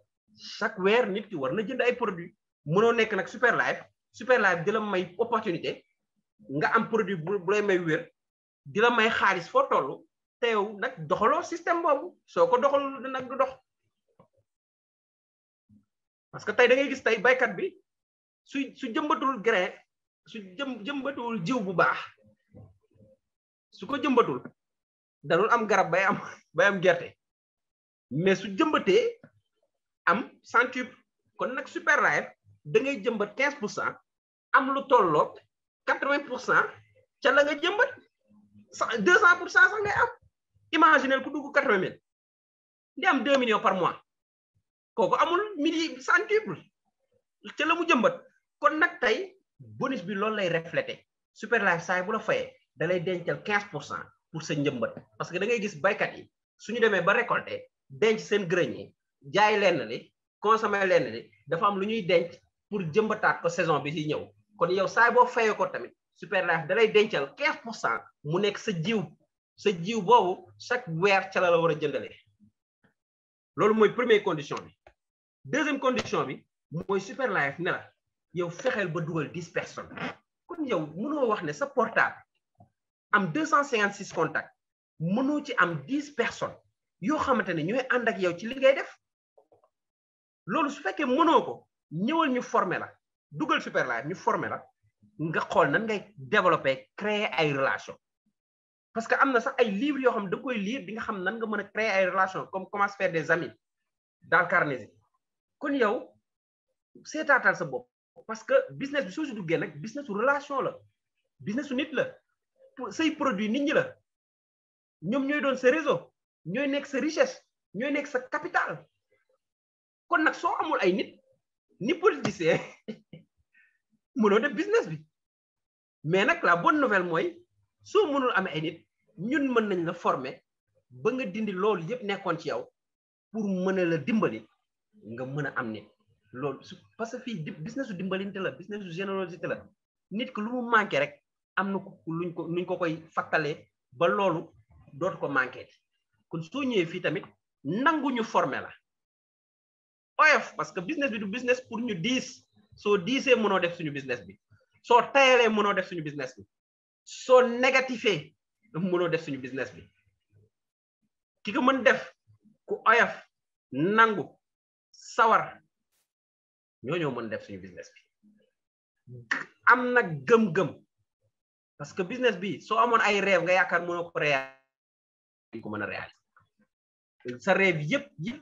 chaque weer nit ki war na jënd ay produits mënoo nekk nag super life di la may opportunité nga am produit bu lay may wér di la may xaalis foo toll te yow nag doxaloo système boobu soo ko doxal nag du dox parce que tey da ngay gis tey baykat bi su jëmbatul grain su jëmbatul jiw bu baax su ko jëmbatul danul am garab bay am gerte mais su jëmbatee am centuple kon nag super life da ngay jëmbat 15% am lu tolloog 80% ca la nga jëmbat 200% sax ngay am imaginez ku dugg 80 000 di am 2 millions par mois kooku amul midi centuple ca la mu jëmbat kon nag tey bonus bi loolu lay reflété super life saay bu la fayee da lay dencal 15% pour sa njëmbat parce que da ngay gis baykat yi suñu demee ba récolter denc seen grenier jaay lenn li consommer lenn li dafa am lu ñuy denc pour jëmbataat ko saison bi ci ñëw kon yow saay boo fayee ko tamit super life da lay dencal 15% mu nekk sa jiw boobu chaque weer ca la war a jëndalee loolu mooy première condition bi deuxième condition bi mooy super life ne la yow fexeel ba dugal 10 personnes kon yow mënoo wax ne sa portable am 256 contacts mënoo ci am 10 personnes yoo xamante ne ñooy ànd ak yow ci li ngay def loolu su fekkee mënoo ko ñëwal ñu former la dugal super life ñu former la nga xool nan ngay développer créer ay relations parce que am na sax ay livres yoo xam da koy lire di nga xam nan nga mën a créer ay relations comme comment se faire des amis dans Carnegie kon yow seetaatal sa bopp parce que business bi soo si duggee nag business su relation la business su nit la say produit nit ñi la ñoom ñooy doon sa réseau ñooy nekk sa richesse ñooy nekk sa capital kon nag soo amul ay nit ni politicien mënoo def business bi mais nag la bonne nouvelle mooy soo mënul amee ay nit ñun mën nañ la former ba nga dindi loolu yëpp nekkoon ci yow pour mën a la dimbali nga mën a am nit loolu parce que fii business su dimbalinte la business su générosité la nit ko lu mu manqué rek am na luñ ko koy fakkalee ba loolu dootu ko manqué kon soo ñëwee fii tamit nangu ñu former la oyof parce que business bi du business pour ñu diis soo diisee mënoo def suñu business bi soo tayalee mënoo def suñu business bi soo négatifee mënoo def suñu business bi ki ko mën def ku oyof nangu sawar ñoo mën def suñu business bi am na gëm-gëm parce que business bi soo amoon ay rêve nga yaakaar mënoo ko réaliser ko mën a réaliser sa rêve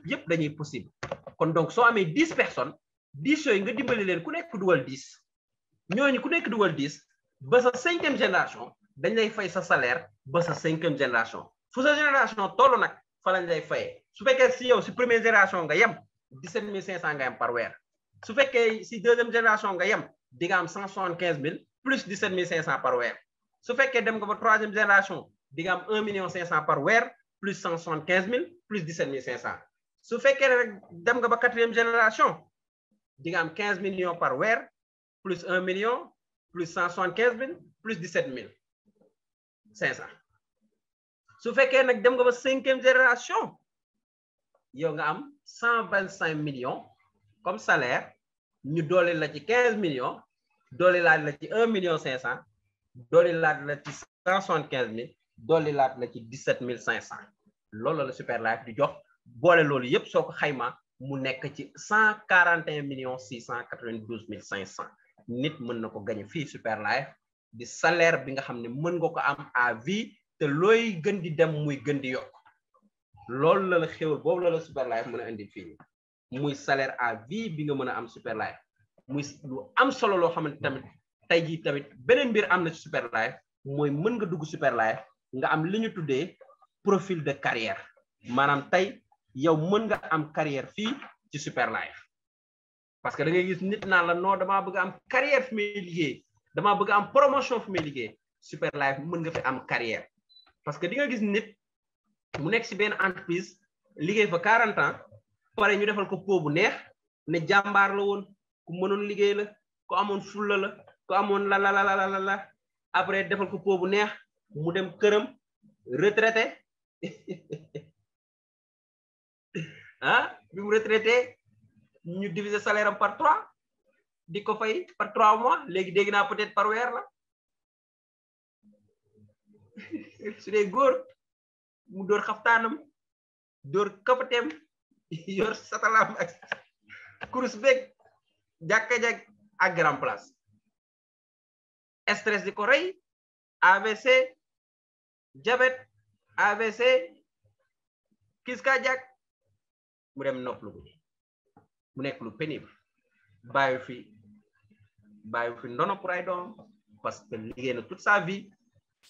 yëpp dañuy possible kon donc soo amee 10 personnes 10 yooyu nga dimbali leen ku nekk dugal 10 ñooñu ku nekk dugal 10 ba sa 5e génération dañ lay fay sa salaire ba sa 5e génération fu sa génération tollu nag fa lañ lay fayee su fekkee si yow si première génération nga yem 17500 nga yem par weer su fekkee si 2e génération nga yem di nga am 175000 plus 17500 par weer su fekkee dem nga ba 3e génération di nga am 1,500,000 par weer plus 175000 plus 17500 su fekkee rek dem nga ba 4e génération di nga am 15 millions par weer plus 1 million plus 175 000 plus 17 500 su fekkee nag dem nga ba 5e génération yow nga am 125 millions comme salaire ñu doole la ci 15 millions doole laat la ci 1 million 500 doole laat la ci 175 000 doole laat la ci 17 500 loolu la Super Life di jox boole loolu yëpp soo ko xayma mu nekk ci 141 millions 692 500 nit mën na ko gagné fii Super Life di salaire bi nga xam ne mën nga ko am à vie te looy gën di dem muy gën di yokk loolu la xéwal boobu la Super Life mën a indi fii muy salaire à vie bi nga mën a am Super Life muy lu am solo loo xamante tamit tey jii tamit beneen mbir am na ci Super Life mooy mën nga dugg Super Life nga am li ñu tuddee profil de carrière maanaam tey yow mën nga am carrière fii ci Super Life parce que da ngay gis nit naan la non damaa bëgg am carrière fi may liggéey damaa bëgg am promotion fi may liggéey Super Life mën nga fi am carrière parce que di nga gis nit mu nekk ci benn entreprise liggéey fa 40 ans pare ñu defal ko po bu neex ne jàmbaar la woon ku mënoon liggéey la ku amoon fulla la ku amoon la après defal ko po bu neex mu dem këram retraité ah bi mu retraité ñu diviser salaire am par 3 di ko fay par 3 mois léegi dégg naa peut-être par weer la su dee góor mu dóor xaftaanam dóor kapateem yor satalaam ak kurus beeg jàkka-jag ak grand place stress di ko rey AVC diabète AVC crise cardiaque mu dem noppalu mu nekk lu pénible bàyyi fi ndono pour ay doom parce que liggéey na toute sa vie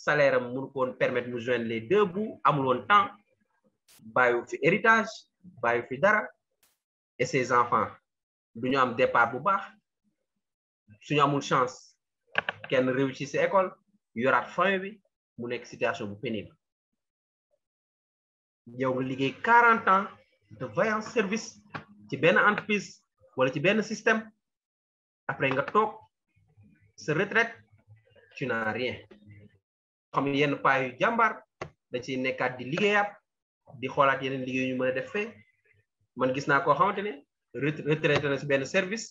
salaire am mënu ko woon permettre mu joindre les deux bouts amul woon temps bàyyi fi héritage bàyyi fi dara et ses enfants du ñu am départ bu baax suñu amul chance kenn réussir ci école yoraat fin bi mu nekk situation bu pénible yow nga liggéey 40 ans de vaillant service ci benn entreprise wala ci benn système après nga toog sa retraite tu n'as rien xam yenn paa yu jàmbaar da ciy nekkaat di liggéeyaat di xoolaat yeneen liggéey ñu mën a def fee man gis naa koo xamante ne retraité na ci benn service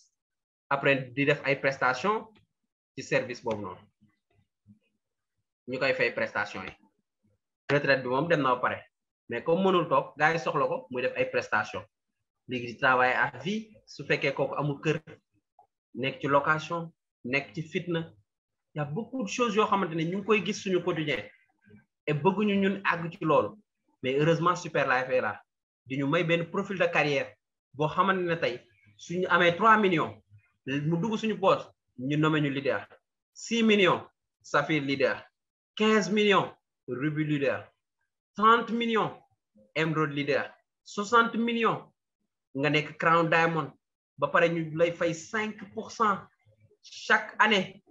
après di def ay prestation ci service boobu noonu ñu koy fay prestation yi retraite bi moom dem na ba pare mais comme mënul toog gars yi soxla ko muy def ay prestation léegi di travailler à vie su fekkee kooku amul kër nekk ci location nekk ci fitna y a beaucoup de choses yoo xamante ne ñu ngi koy gis suñu quotidien et bëgguñu ñun àgg ci loolu mais heureusement Super Life est là di ñu may benn profil de carrière boo xamante ne tey suñu amee 3 millions mu dugg suñu poche ñu nommé ñu leader 6 millions Saphir leader 15 millions Ruby leader 30 millions Emerald leader 60 millions nga nekk Crown Diamond ba pare ñu lay fay 5% chaque année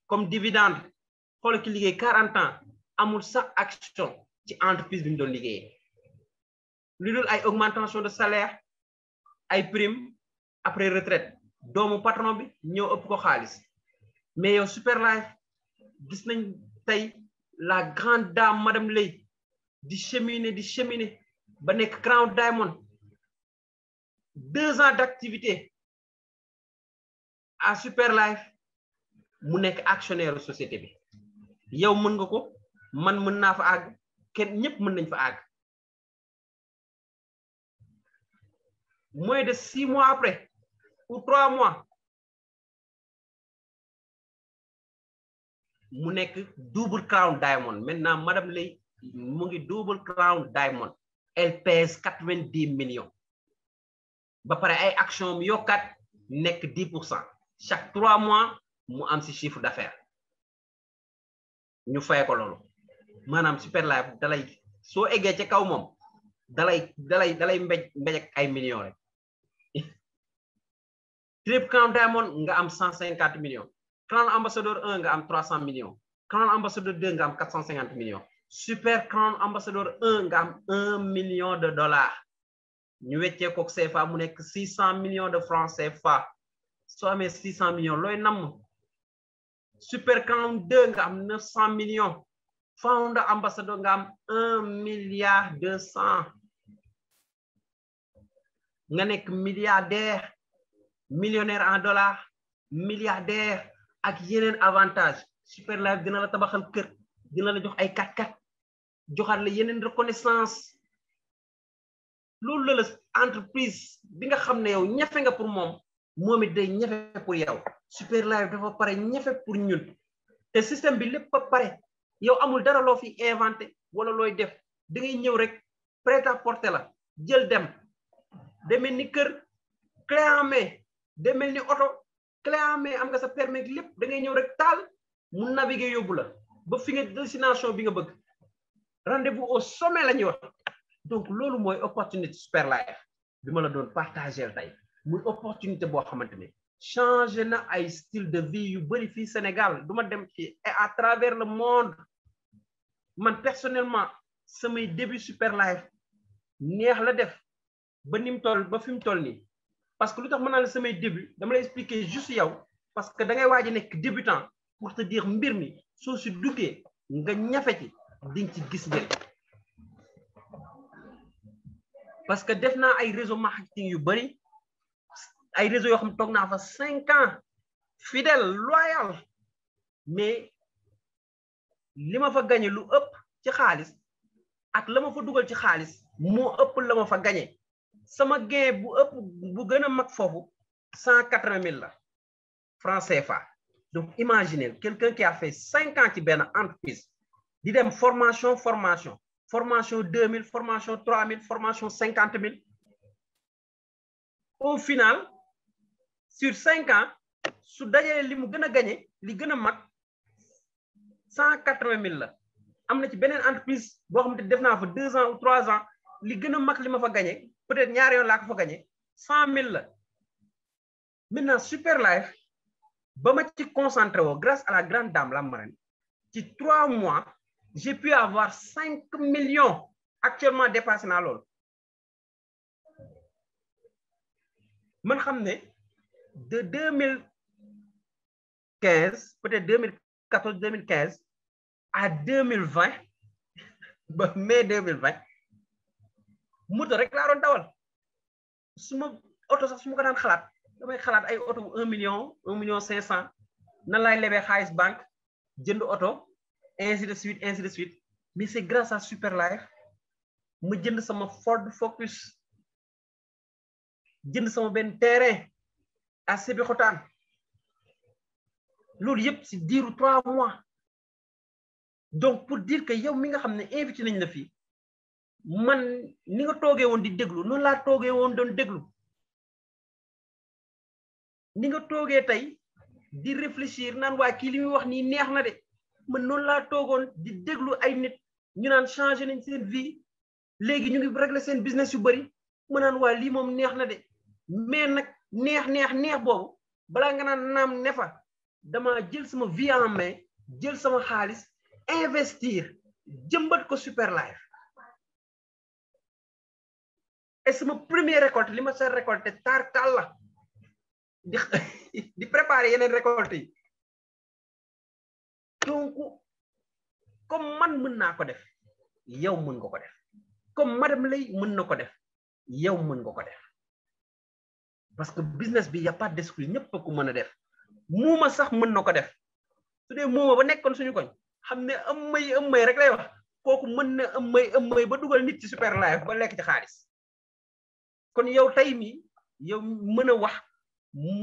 comme dividende xool ki liggéey 40 ans amul sax action ci entreprise bi ñu doon liggéeyee lu dul ay augmentation de salaire ay prime après retraite doomu patron bi ñëw ëpp ko xaalis mais yow Super Life gis nañ tey la grande dame madame Lay di cheminer ba nekk Crown Diamond 2 ans d'activité à Super Life mu nekk actionnaire société bi yow mën nga ko man mën naa fa àgg kenn ñëpp mën nañ fa àgg moins de 6 mois après ou 3 mois mu nekk double crown diamond maintenant madame Lay mu ngi double crown diamond elle pèse 90 millions ba pare ay action yokkat nekk 10% chaque 3 mois mu am ci chiffre d'affaires ñu fay ko loolu maanaam Superlife dalay soo eggee ca kaw moom dalay mbéj ak ay millions rek triple crown diamond nga am 150 millions crown ambassadeur 1 nga am 300 millions crown ambassadeur 2 nga am 450 millions super crown ambassadeur 1 nga am 1 million de dollars ñu weccee ko CFA mu nekk 600 millions de francs CFA soo amee 600 millions looy namm super crown 2 nga am 900 millions founder ambassadeur nga am 1 milliard 200 nga nekk milliardaire millionnaire en dollars milliardaire ak yeneen avantage Superlife dina la tabaxal kër dina la jox ay 4x4 joxaat la yeneen reconnaissance loolu la entreprise bi nga xam ne yow ñafe nga pour moom it day ñafe pour yow Superlife dafa pare ñafe pour ñun te système bi lépp a pare yow amul dara loo fi inventé wala looy def da ngay ñëw rek prêt à porter la jël dem demel ni kër clé en main demel ni oto clé en main am nga sa permis lépp da ngay ñëw rek taal mu naviguer yóbbu la ba fi nga destination bi nga bëgg rendez-vous au sommet la ñuy wax donc loolu mooy opportunité Superlife bi ma la doon partager tey muy opportunité boo xamante ne changé na ay style de vie yu bari fii Sénégal du ma dem ci et à travers le monde man personnellement samay début Superlife neex la def ba ni mu toll ba fi mu toll nii parce que lu tax mën naa la samay début dama lay expliquer juste yow parce que da ngay waaj a nekk débutant pour te dire mbir mi soo si duggee nga ñafe ci di nga ci gis njëriñ parce que def naa ay réseau marketing yu bari ay réseau yoo xam toog naa fa 5 ans fidèle loyal mais li ma fa gagné lu ëpp ci xaalis ak la ma fa dugal ci xaalis moo ëpp la ma fa gagné sama gain bu ëpp bu gën a mag foofu 180 000 la francs CFA donc imaginez quelqu'un qui a fait 5 ans ci benn entreprise di dem formation 2000 formation 3000 formation 50 000 au final sur 5 ans su dajee li mu gën a gagné li gën a mag 180 000 la am na ci beneen entreprise boo xam ne def naa fa 2 ans ou 3 ans li gën a mag li ma fa gagné peut-être ñaari yoon laa ko fa gagné 100 000 la maintenant Superlife ba ma ci concentré woo grâce à la grande dame la marraine ci 3 mois j'ai pu avoir 5 millions actuellement dépassé naa loolu man xam ne de 2015 peut-être 2014 2015 à 2020 ba mai 2020 moto rek laa doon dawal su ma oto sax su ma ko daan xalaat damay xalaat ay oto bu 1 million 500 nan laay lebee xaalis banque jënd oto ainsi de suite mais c'est grâce à Superlife ma jënd sama Ford Focus jënd sama benn terrain à Sébikotane loolu yëpp si diiru 3 mois donc pour dire que yow mi nga xam ne invité nañ la fii man ni nga toogee woon di déglu noonu laa toogee woon doon déglu ni nga toogee tey di réfléchir naan waa kii li muy wax nii neex na de man noonu laa toogoon di déglu ay nit ñu naan changé nañ seen vie léegi ñu ngi régler seen business yu bari ma naan waa lii moom neex na de mais nag neex boobu balaa nga naan naam ne fa dama jël sama vie en main jël sama xaalis investir jëmbat ko Superlife et sama première récolte li ma sa récolté tarkal la di préparer yeneen récolte yi donc comme man mën naa ko def yow mën nga ko def comme madame Lay mën na ko def yow mën nga ko def parce que business bi y a pas d'exclus ñëpp ko mën a def muuma sax mën na ko def su dee mooma ba nekkoon suñu koñ xam ne ëmmay rek lay wax kooku mën na ëmmay ba dugal nit ci super live ba lekk ci xaalis kon yow tey mi yow mën a wax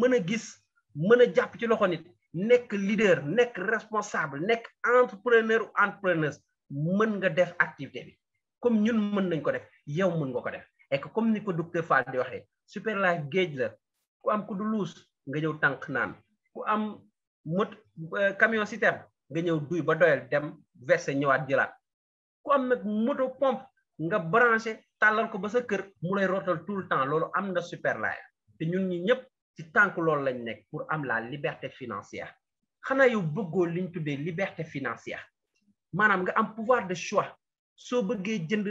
mën a gis mën a jàpp ci loxo nit nekk leader nekk responsable nekk entrepreneur ou entrepreneuse mën nga def activité bi comme ñun mën nañ ko def yow mën nga ko def et que comme ni ko docteur Fall di waxee super life géej la ku am ku du luus nga ñëw tànk naan ku am camion citerne nga ñëw duy ba doyal dem verser ñëwaat jëlaat ku am nag moto pompe nga branché tàllal ko ba sa kër mu lay rootal tout le temps loolu am na super life te ñun ñi ñëpp ci tànk loolu lañ nekk pour am la liberté financière xanaa yow bëggoo liñ tuddee liberté financière maanaam nga am pouvoir de choix soo bëggee jënd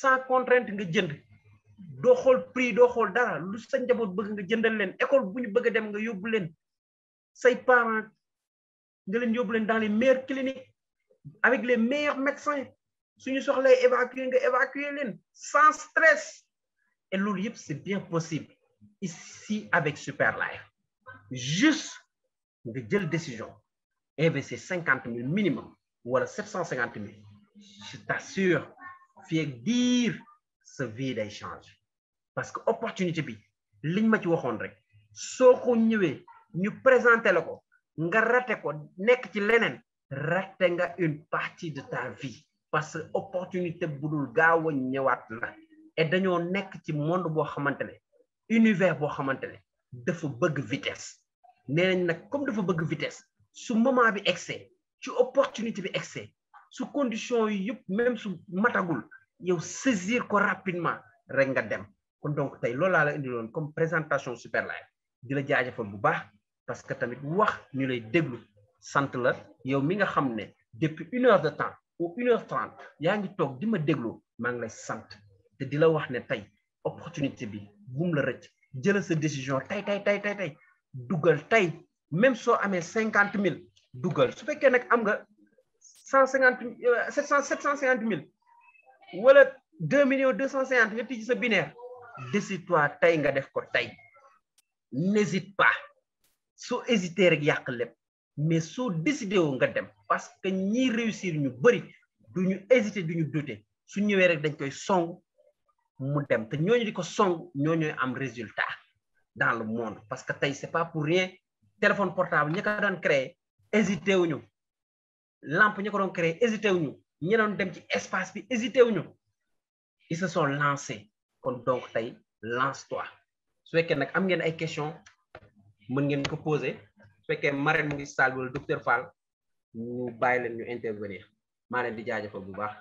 sans contrainte nga jënd doo xool prix doo xool dara lu sa njaboot bëgg nga jëndal leen école bu ñu bëgg a dem nga yóbbu leen say parents nga leen yóbbu leen dans les meilleures cliniques avec les meilleurs médecins suñu soxlay évacuer nga évacuer leen sans stress et loolu yëpp c'est bien possible ici avec Super Life juste nga jël décision investir 50 000 minimum wala 750 000 je t'assure fii ak diir sa vie day change parce que opportunité bi liñ ma ci waxoon rek soo ko ñëwee ñu présenté la ko nga raté ko nekk ci leneen raté nga une partie de ta vie parce que opportunité bu dul gaaw a ñëwaat la et dañoo nekk ci monde boo xamante ne univers boo xamante ne dafa bëgg vitesse nee nañ nag comme dafa bëgg vitesse su moment bi excès ci opportunité bi excès su condition yi yëpp même su matagul yow saisir ko rapidement rek nga dem kon donc tey loolu laa la indiloon comme présentation Super Life di la jaajëfal bu baax parce que tamit wax ñu lay déglu sant la yow mi nga xam ne depuis 1 heure de temps ou 1 heure 30 yaa ngi toog di ma déglu maa ngi lay sant te di la wax ne tey opportunité bi bum la rëcc jëlal sa décision tey dugal tey même soo amee 50 000 dugal su fekkee nag am nga 750 000 wala 2 250 000 nga tijji sa binaire décide-toi tey nga def ko tey n'hésite pas soo hésiter rek yàq lépp mais soo décidé woo nga dem parce que ñi réussir ñu bëri duñu hésiter duñu douter su ñëwee rek dañ koy song mu dem te ñooñu di ko song ñooñooy am résultat dans le monde parce que tey c'est pas pour rien téléphone portable ñi ko doon créé hésité wuñu lampe ñi ko doon créé hésité wuñu ñi doon dem ci espace bi hésité wuñu ils se sont lancés kon donc tey lance-toi su fekkee nag am ngeen ay questions mën ngeen ko poser su fekkee Marème mu ngi salle wala docteur Fall ñu bàyyi leen ñu intervenir maa leen di jaajëfal bu baax